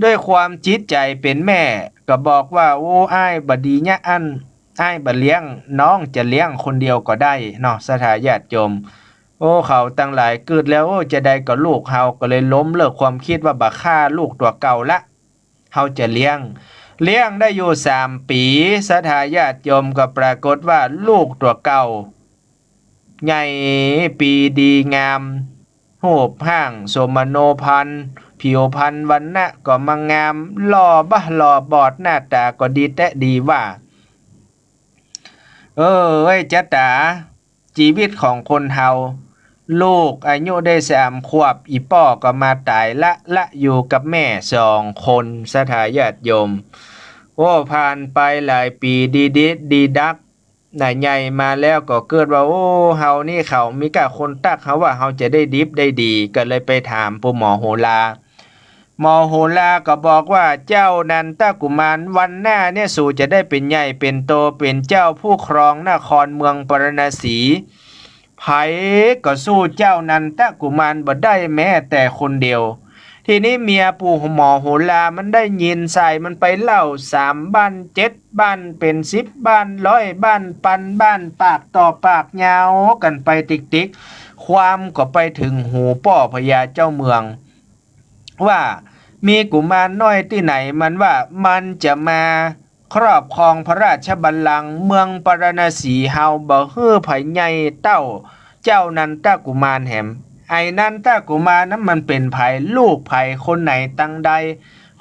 ด้วยความจิตใจ๋เป๋นแม่ก็บอกว่า โอ้ อ้ายบ่ดีเยียะอั้น อ้ายบ่เลี้ยง น้องจะเลี้ยงคนเดียวก็ได้เนาะ ศรัทธาญาติโยม โอ้ เขาตังหลายกึ๊ดแล้ว โอ้ จาใดก็ลูกเฮา ก็เลยล้มเลิกความกึ๊ดว่าบ่ฆ่าลูกตั๋วเก่าละ เฮาจะเลี้ยง เลี้ยงได้อยู่สามปี๋ ศรัทธาญาติโยม ก็ปรากฏว่าลูกตั๋วเก่า ใหญ่ปี๋ดีงาม ฮูปฮ่างโสมโนพรรณ ผิวพรรณวรรณะก็มางาม หล่อบ่หล่อบอด หน้าต๋าก็ดีแต๊ดีว่า เออ เอ้ย จ๊ะต๋า จีวิตของคนเฮา ลูกอายุได้สามขวบ อี่ป้อก็มาต๋ายละ ละอยู่กับแม่สองคน ศรัทธาญาติโยม โอ้ ผ่านไปหลายปี๋ ดีดิดดีดัก น่ะ ใหญ่มาแล้วก็กึ๊ดว่า โอ้ เฮานี่เขามีก้าคนตั๊กเฮาว่าเฮาจะได้ดิบได้ดี ก็เลยไปถามปู่หมอโหรา หมอโหราก็บอกว่า เจ้านันทกุมาร วันหน้าเนี่ยสูจะได้เป๋นใหญ่เป๋นโต เป๋นเจ้าผู้ครองนครเมืองปาราณสี ใผก็สู้เจ้านันทกุมารบ่ได้แม้แต่คนเดียว ทีนี้เมียปู่หมอโหรามันได้ยินใส่ มันไปเล่าสามบ้านเจ็ดบ้าน เป๋นสิบบ้าน ร้อยบ้าน ปันบ้าน ปากต่อปาก ยาวกั๋นไปติ๊กๆ ความก็ไปเถิงหูป้อพญาเจ้าเมือง ว่ามีกุมารน้อยตี้ไหน มันว่ามันจะมาครอบครองพระราชบัลลังก์เมืองปาราณสีเฮา บ่หื้อใผใหญ่เต้าเจ้านันทกุมารแหม ไอ้นันทกุมารนั้นมันเป๋นใผ ลูกใผ คนไหนตังใด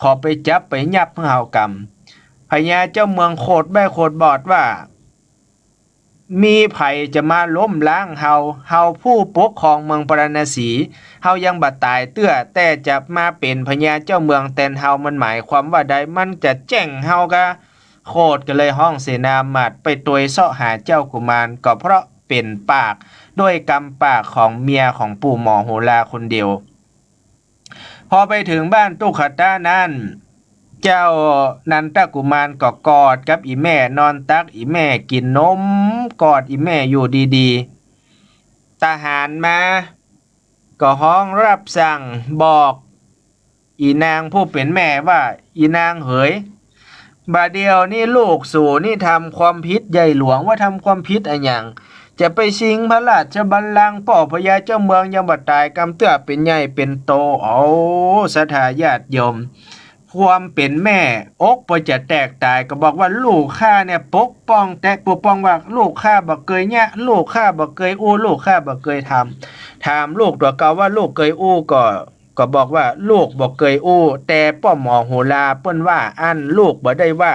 ขอไปจับไปยับหื้อเฮากำ พญาเจ้าเมืองโขดใบ้โขดบอดว่า มีใผจะมาล้มล้างเฮา เฮาผู้ปกครองเมืองปาราณสี เฮายังบ่ต๋ายเตื้อ แต่จะมาเป๋นพญาเจ้าเมืองแตนเฮา มันหมายความว่าใด มันจะแจ้งเฮากา โคตรก็เลยฮ้องเสนามาตย์ไปตวยเซาะหาเจ้ากุมาร ก็เพราะเป๋นปาก ด้วยกำปากของเมียของปู่หมอโหราคนเดียว พอไปเถิงบ้านตุ๊กขตานั้น เจ้านันทกุมารก็กอดกับอี่แม่ นอนตักอี่แม่ กิ๋นนม กอดอี่แม่อยู่ดีๆ ทหารมา ก็ฮ้องรับสั่งบอกอี่นางผู้เป๋นแม่ว่า อี่นางเหย บ่าเดี่ยวนี้ลูกสูนี่ทำความผิดใหญ่หลวง ว่าทำความผิดอะหยัง จะไปชิงพระราชบัลลังก์ ป้อพญาเจ้าเมืองยังบ่ต๋ายกำเตื้อ เป๋นใหญ่เป๋นโต เอา ศรัทธาญาติโยม ความเป๋นแม่ อกบ่จะแตกต๋าย ก็บอกว่าลูกข้าเนี่ยปกป้อง แต่ปกป้องว่าลูกข้าบ่เกยเยียะ ลูกข้าบ่เกยอู้ ลูกข้าบ่เกยทำ ถามลูกตั๋วเก่าว่าลูกเกยอู้ก่อ ก็บอกว่าลูกบ่เกยอู้ แต่ป้อหมอโหราเปิ้นว่าอั้น ลูกบ่ได้ว่า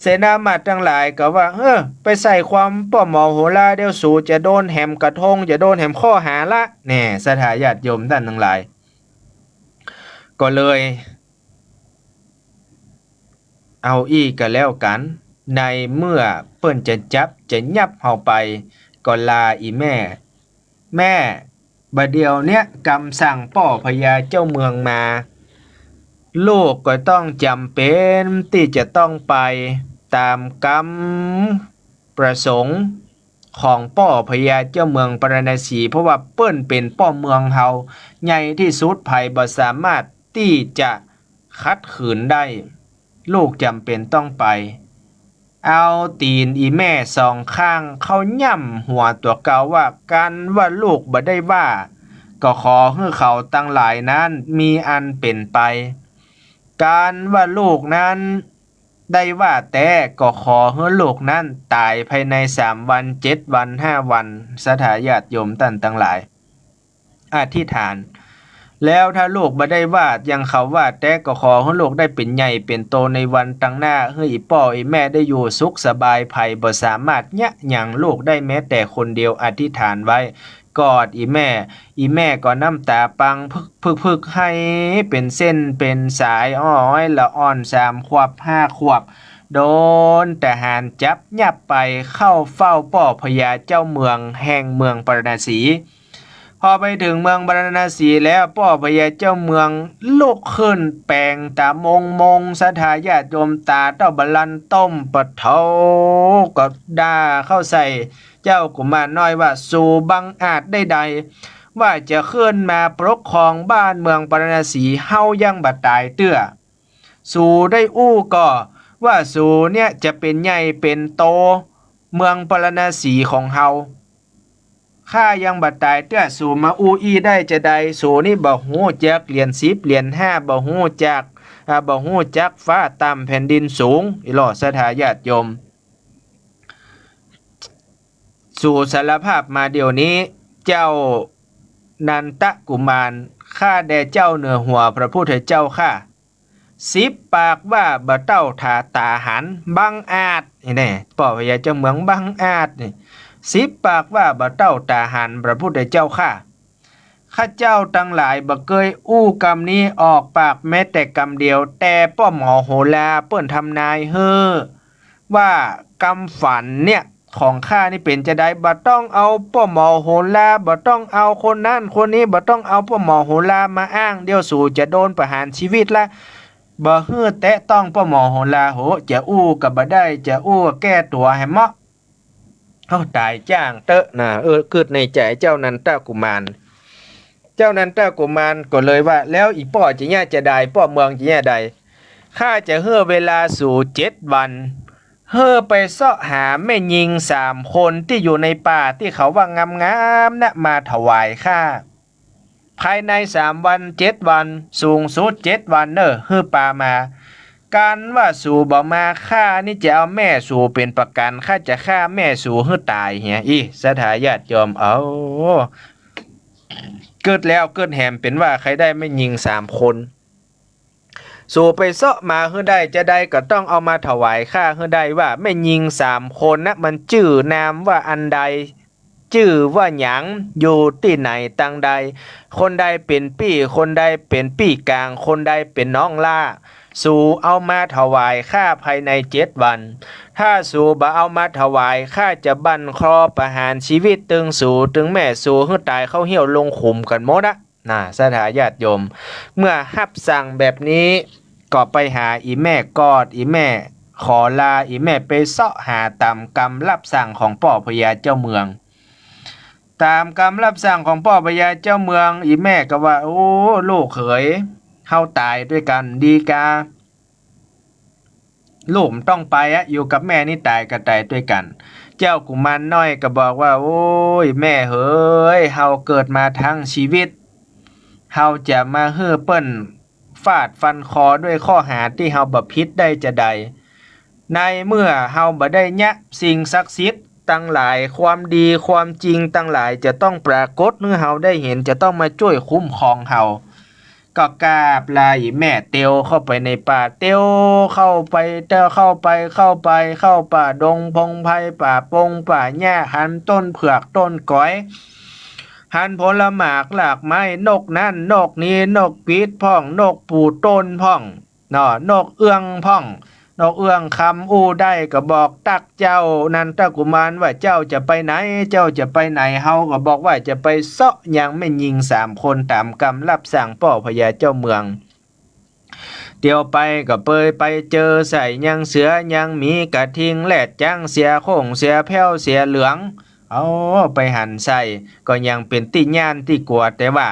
เสนามาตย์ตังหลายก็ว่า เออ ไปใส่ความป้อหมอโหรา เดี๋ยวสูจะโดนแหมกระทง จะโดนแหมข้อหาละ แน่ ศรัทธาญาติโยมต้านตังหลาย ก็เลย เอาอี้ก็แล้วกั๋น ในเมื่อเปิ้นจะจับจะยับเฮาไป ก็ลาอี่แม่ แม่ บ่าเดี่ยวเนี้ยกำสั่งป้อพญาเจ้าเมืองมา ลูกก็ต้องจ๋ำเป๋นตี้จะต้องไปต๋ามกำประสงค์ของป้อพญาเจ้าเมืองปาราณสี เพราะว่าเปิ้นเป๋นป้อเมืองเฮา ใหญ่ตี้สุด ใผบ่สามารถตี้จะขัดขืนได้ ลูกจ๋ำเป๋นต้องไป เอาตี๋นอี่แม่สองข้างเข้าย่ำหัวตั๋วเก่าว่า กันว่าลูกบ่ได้ว่า ก็ขอหื้อเขาตังหลายนั้นมีอันเป๋นไป กันว่าลูกนั้นได้ว่าแต๊ ก็ขอหื้อลูกนั้นต๋ายภายในสามวัน เจ็ดวัน ห้าวัน ศรัทธาญาติโยมต้านตังหลาย อธิษฐาน แล้วถ้าลูกบ่ได้ว่าอย่างเขาว่าแต๊ ก็ขอหื้อลูกได้เป๋นใหญ่เป๋นโตในวันตังหน้า หื้ออี่ป้ออี่แม่ได้อยู่สุขสบาย ใผบ่สามารถเยียะหยังลูกได้แม้แต่คนเดียว อธิษฐานไว้ กอดอี่แม่ อี่แม่ก็น้ำต๋าปังพึกๆๆ ไหลเป๋นเส้นเป๋นสาย อ้อยละอ่อนสามขวบห้าขวบ โดนทหารจับยับไปเข้าเฝ้าป้อพญาเจ้าเมืองแห่งเมืองปาราณสี พอไปเถิงเมืองปาราณสีแล้ว ป้อพญาเจ้าเมืองลุกขึ้นแป๋งต๋ามงๆ ศรัทธาญาติโยม ต๋าเต้าบาลันต้ม ปะโถ ก็ด่าเข้าใส่เจ้ากุมารน้อยว่า สูบังอาจได้ใด ว่าจะขึ้นมาปกครองบ้านเมืองปาราณสี เฮายังบ่ต๋ายเตื้อ สูได้อู้ก่อว่าสูเนี่ยจะเป๋นใหญ่เป๋นโตเมืองปาราณสีของเฮา ข้ายังบ่ต๋ายเตื้อ สูมาอู้อี้ได้จาใด สูนี่บ่ฮู้จักเหรียญสิบเหรียญห้า บ่ฮู้จัก อ่า บ่ฮู้จักฟ้าต่ำแผ่นดินสูง อี้ลอ ศรัทธาญาติโยม สูสารภาพมาเดี๋ยวนี้ เจ้านันทกุมาร ข้าแด่เจ้าเหนือหัวพระพุทธเจ้าข้า สิบปากว่าบ่เต้าถาต๋าหัน บังอาจ นี่แน่ ป้อพญาเจ้าเมืองบังอาจนี่ สิบปากว่าบ่เต้าต๋าหันพระพุทธเจ้าข้า ข้าเจ้าตังหลายบ่เกยอู้กำนี้ออกปากแม้แต่กำเดียว แต่ป้อหมอโหราเปิ้นทำนายหื้อ ว่ากำฝันเนี่ยของข้านี่เป๋นจาใด บ่ต้องเอาป้อหมอโหรา บ่ต้องเอาคนนั้นคนนี้ บ่ต้องเอาป้อหมอโหรามาอ้าง เดี๋ยวสูจะโดนประหารชีวิตละ บ่หื้อแตะต้องป้อหมอโหรา โห จะอู้ก็บ่ได้ จะอู้แก้ตั๋วหื้อเหมาะ เอาต๋ายจ้างเต๊อะนะ เออ กึ๊ดในใจ๋เจ้านันทกุมาร เจ้านันทกุมารก็เลยว่า แล้วอี่ป้อจะเยียะจาใด ป้อเมืองจะเยียะใด ข้าจะหื้อเวลาสูเจ็ดวัน หื้อไปเซาะหาแม่ญิงสามคนตี้อยู่ในป่าตี้เขาว่างามๆ นะ มาถวายข้า ภายในสามวันเจ็ดวัน สูงสุดเจ็ดวันเน่อ หื้อปามา กันว่าสูบ่มา ข้านี่จะเอาแม่สูเป๋นประกั๋น ข้าจะฆ่าแม่สูหื้อต๋ายเหีย อี้ ศรัทธาญาติโยม เอา กึ๊ดแล้วกึ๊ดแหมเป๋นว่าใค่ได้แม่ญิงสามคน สูไปเซาะมาหื้อได้จาใดก็ต้องเอามาถวายข้าหื้อได้ ว่าแม่ญิงสามคนนะ มันจื้อนามว่าอันใด จื้อว่าหยัง อยู่ตี้ไหนตังใด คนใดเป๋นปี้ คนใดเป๋นปี้ก๋าง คนใดเป๋นน้องหล้า สูเอามาถวายข้าภายในเจ็ดวัน ถ้าสูบ่เอามาถวาย ข้าจะบั่นคอประหารชีวิตตึงสูตึงแม่สูหื้อต๋ายเข้าเหี่ยวลงขุมกั๋นหมดอะ น่ะ ศรัทธาญาติโยม เมื่อฮับสั่งแบบนี้ ก็ไปหาอี่แม่กอด อี่แม่ขอลา อี่แม่ไปเซาะหาต๋ามกำฮับสั่งของป้อพญาเจ้าเมือง ต๋ามกำฮับสั่งของป้อพญาเจ้าเมือง อี่แม่ก็ว่า โอ้ ลูกเขย เฮาต๋ายตวยกั๋นดีกา ลูกบ่ต้องไปอะ อยู่กับแม่นี่ต๋ายก็ต๋ายตวยกั๋น เจ้ากุมารน้อยก็บอกว่า โอ้ย แม่เหย เฮาเกิดมาทั้งชีวิต เฮาจะมาหื้อเปิ้นฟาดฟันคอด้วยข้อหาตี้เฮาบ่ผิดได้จาใด ในเมื่อเฮาบ่ได้เยียะสิ่งศักดิ์สิทธิ์ตังหลาย ความดีความจริงตังหลายจะต้องปรากฏหื้อเฮาได้หัน จะต้องมาจ้วยคุ้มครองเฮา ก็กราบลาอี่แม่เตียวเข้าไปในป่า เตียวเข้าไป เตียวเข้าไป เข้าไป เข้าป่าดงพงไพร ป่าปงป่าหญ้า หันต้นเผือกต้นก๋อย หันผลหมากหลากไม้ นกนั่นนกนี้ นกปีดพ่อง นกปูโต้นพ่อง เนาะ นกเอื้องพ่อง นกเอื้องคำอู้ได้ก็บอกตั๊กเจ้านันทกุมารว่า เจ้าจะไปไหน เจ้าจะไปไหน เฮาก็บอกว่าจะไปเซาะยังแม่ญิงสามคนต๋ามกำฮับสั่งป้อพญาเจ้าเมือง เตียวไปก็เปยไปเจอใส่ยังเสือยังหมี กระทิงแรดจ๊างเสือโคร่งเสือแพ้วเสือเหลือง เอาไปหันใส่ก็ยังเป๋นตี้ย้านตี้กั๋ว แต่ว่า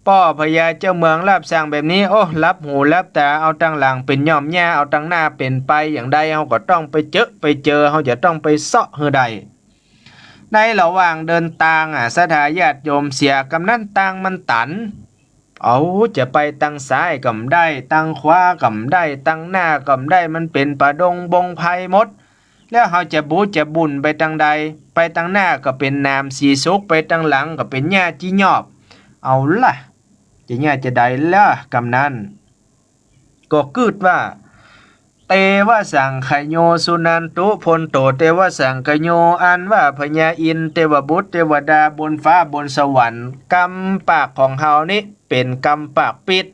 ป้อพญาเจ้าเมืองฮับสั่งแบบนี้ โอ้ หลับหูหลับต๋า เอาตังหลังเป๋นย่อมหญ้า เอาตังหน้าเป๋นไป อย่างใดเฮาก็ต้องไปเจอไปเจอ เฮาจะต้องไปเซาะหื้อได้ ในระหว่างเดินตางอะ ศรัทธาญาติโยม เสียกำนั้นตางมันตัน เอาจะไปตังซ้ายก็บ่ได้ ตังขวาก็บ่ได้ ตังหน้าก็บ่ได้ มันเป๋นป่าดงพงไพรหมด แล้วเฮาจะบูจะบุ่นไปตังใด ไปตังหน้าก็เป๋นหนามสีสุก ไปตังหลังก็เป๋นหญ้าจี้ยอบ เอาละ จะเยียะจาใดละกำนั้น ก็กึ๊ดว่า เตวสังคโย สุนันตุ โผนโต เตวสังคโย อันว่าพญาอินทร์ เตวบุตร เตวดาบนฟ้าบนสวรรค์ กำปากของเฮานี้เป๋นกำปากปิด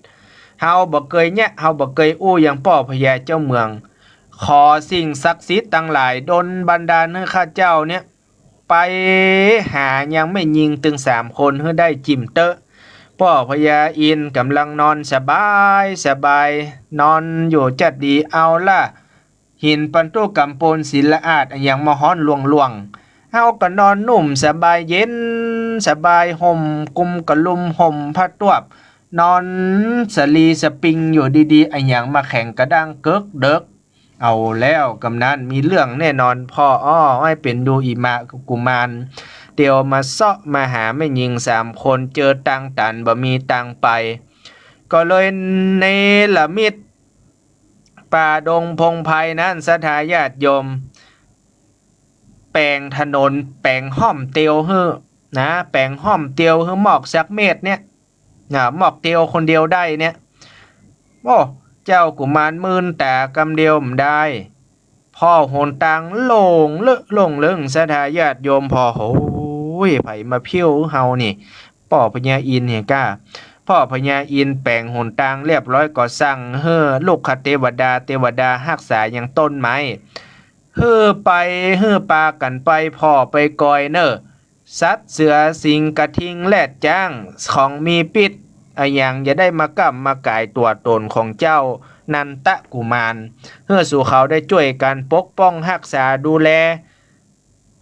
เฮาบ่เกยเยียะ เฮาบ่เกยอู้ยังป้อพญาเจ้าเมือง ขอสิ่งศักดิ์สิทธิ์ตังหลายดลบันดาลหื้อข้าเจ้านี้ ไปหายังแม่ญิงตึงสามคนหื้อได้จิ่มเต๊อะ ป้อพญาอินทร์ก่ำลังนอนสบายสบาย นอนอยู่จั๊ดดี เอาละ หินปันตุกำปนศิลาอาสน์อะหยังมาฮ้อนล่วงๆ เฮาก็นอนนุ่มสบายเย็นสบาย ห่มกุมกะลุมห่มผ้าตวบ นอนสะลีสะปิงอยู่ดีๆ อะหยังมาแข็งกระด้างเกิกเดิก เอาแล้วกำนั้นมีเรื่องแน่นอน พ่ออ้อ อ้อยเป๋นดูอี่มะกุมาร เตียวมาเซาะมาหาแม่ญิงสามคน เจอตางตันบ่มีตางไป ก็เลยเนรมิตป่าดงพงไพรนั้น ศรัทธาญาติโยม แป๋งถนน แป๋งฮ่อมเตียวหื้อนะ แป๋งฮ่อมเตียวหื้อหมอกสักเมตรเนี่ย น่ะ หมอกเตียวคนเดียวได้เนี่ย โอ้ เจ้ากุมารมื่นต๋ากำเดียวบ่ได้ ผ่อหนตางโล่งเลอะโล่งเลิ้ง ศรัทธาญาติโยม ผ่อ โอ้ย ใผมาผิวเฮานี่ ป้อพญาอินทร์เหียก้า ป้อพญาอินทร์แป๋งหนตางเรียบร้อยก็สั่งหื้อลูกขเตวดา เตวดาฮักษายังต้นไม้ หื้อไป หื้อปากั๋นไปผ่อไปกอยเน่อ สัตว์เสือสิงห์กระทิงแรดจ๊าง ของมีปิ๊ษอะหยังอย่าได้มาก้ำมาก๋ายตั๋วต๋นของเจ้านันทกุมาร หื้อสูเขาได้จ้วยกั๋นปกป้องฮักษาดูแล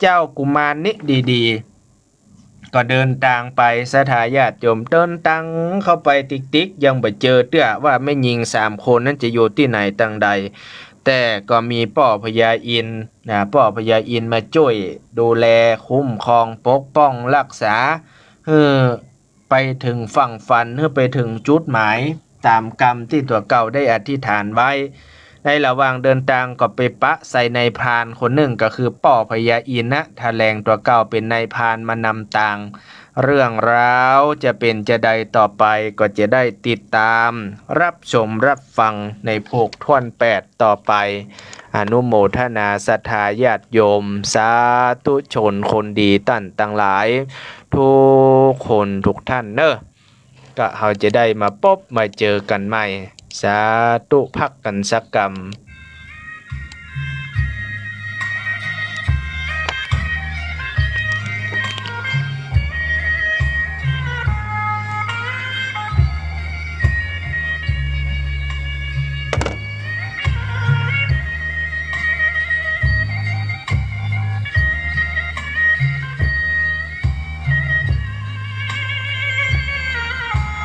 เจ้ากุมารนี้ดีๆ ก็เดินตางไป ศรัทธาญาติโยม เดินตางเข้าไปติ๊กๆ ยังบ่เจอเตื้อว่าแม่ญิงสามคนนั้นจะอยู่ตี้ไหนตางใด แต่ก็มีป้อพญาอินทร์ นะ ป้อพญาอินทร์มาจ้วยดูแลคุ้มครองปกป้องฮักษา หื้อไปเถิงฝั่งฝัน หื้อไปเถิงจุดหมายต๋ามกำตี้ตั๋วเก่าได้อธิษฐานไว้ ในระหว่างเดินตางก็ไปปะใส่นายพรานคนนึ่ง ก็คือป้อพญาอินทร์นะ ถะแหลงตั๋วเก่าเป๋นนายพรานมานำตาง เรื่องราวจะเป๋นจาใดต่อไป ก็จะได้ติดต๋ามฮับชมฮับฟังในภาคถ้วนแปดต่อไป อนุโมทนาศรัทธาญาติโยม สาธุชนคนดีต้านตังหลาย กู้คนกู้ต้านเนาะ ก็เฮาจะได้มาปบมาเจอกั๋นใหม่ สาธุ พักกั๋นสักกำ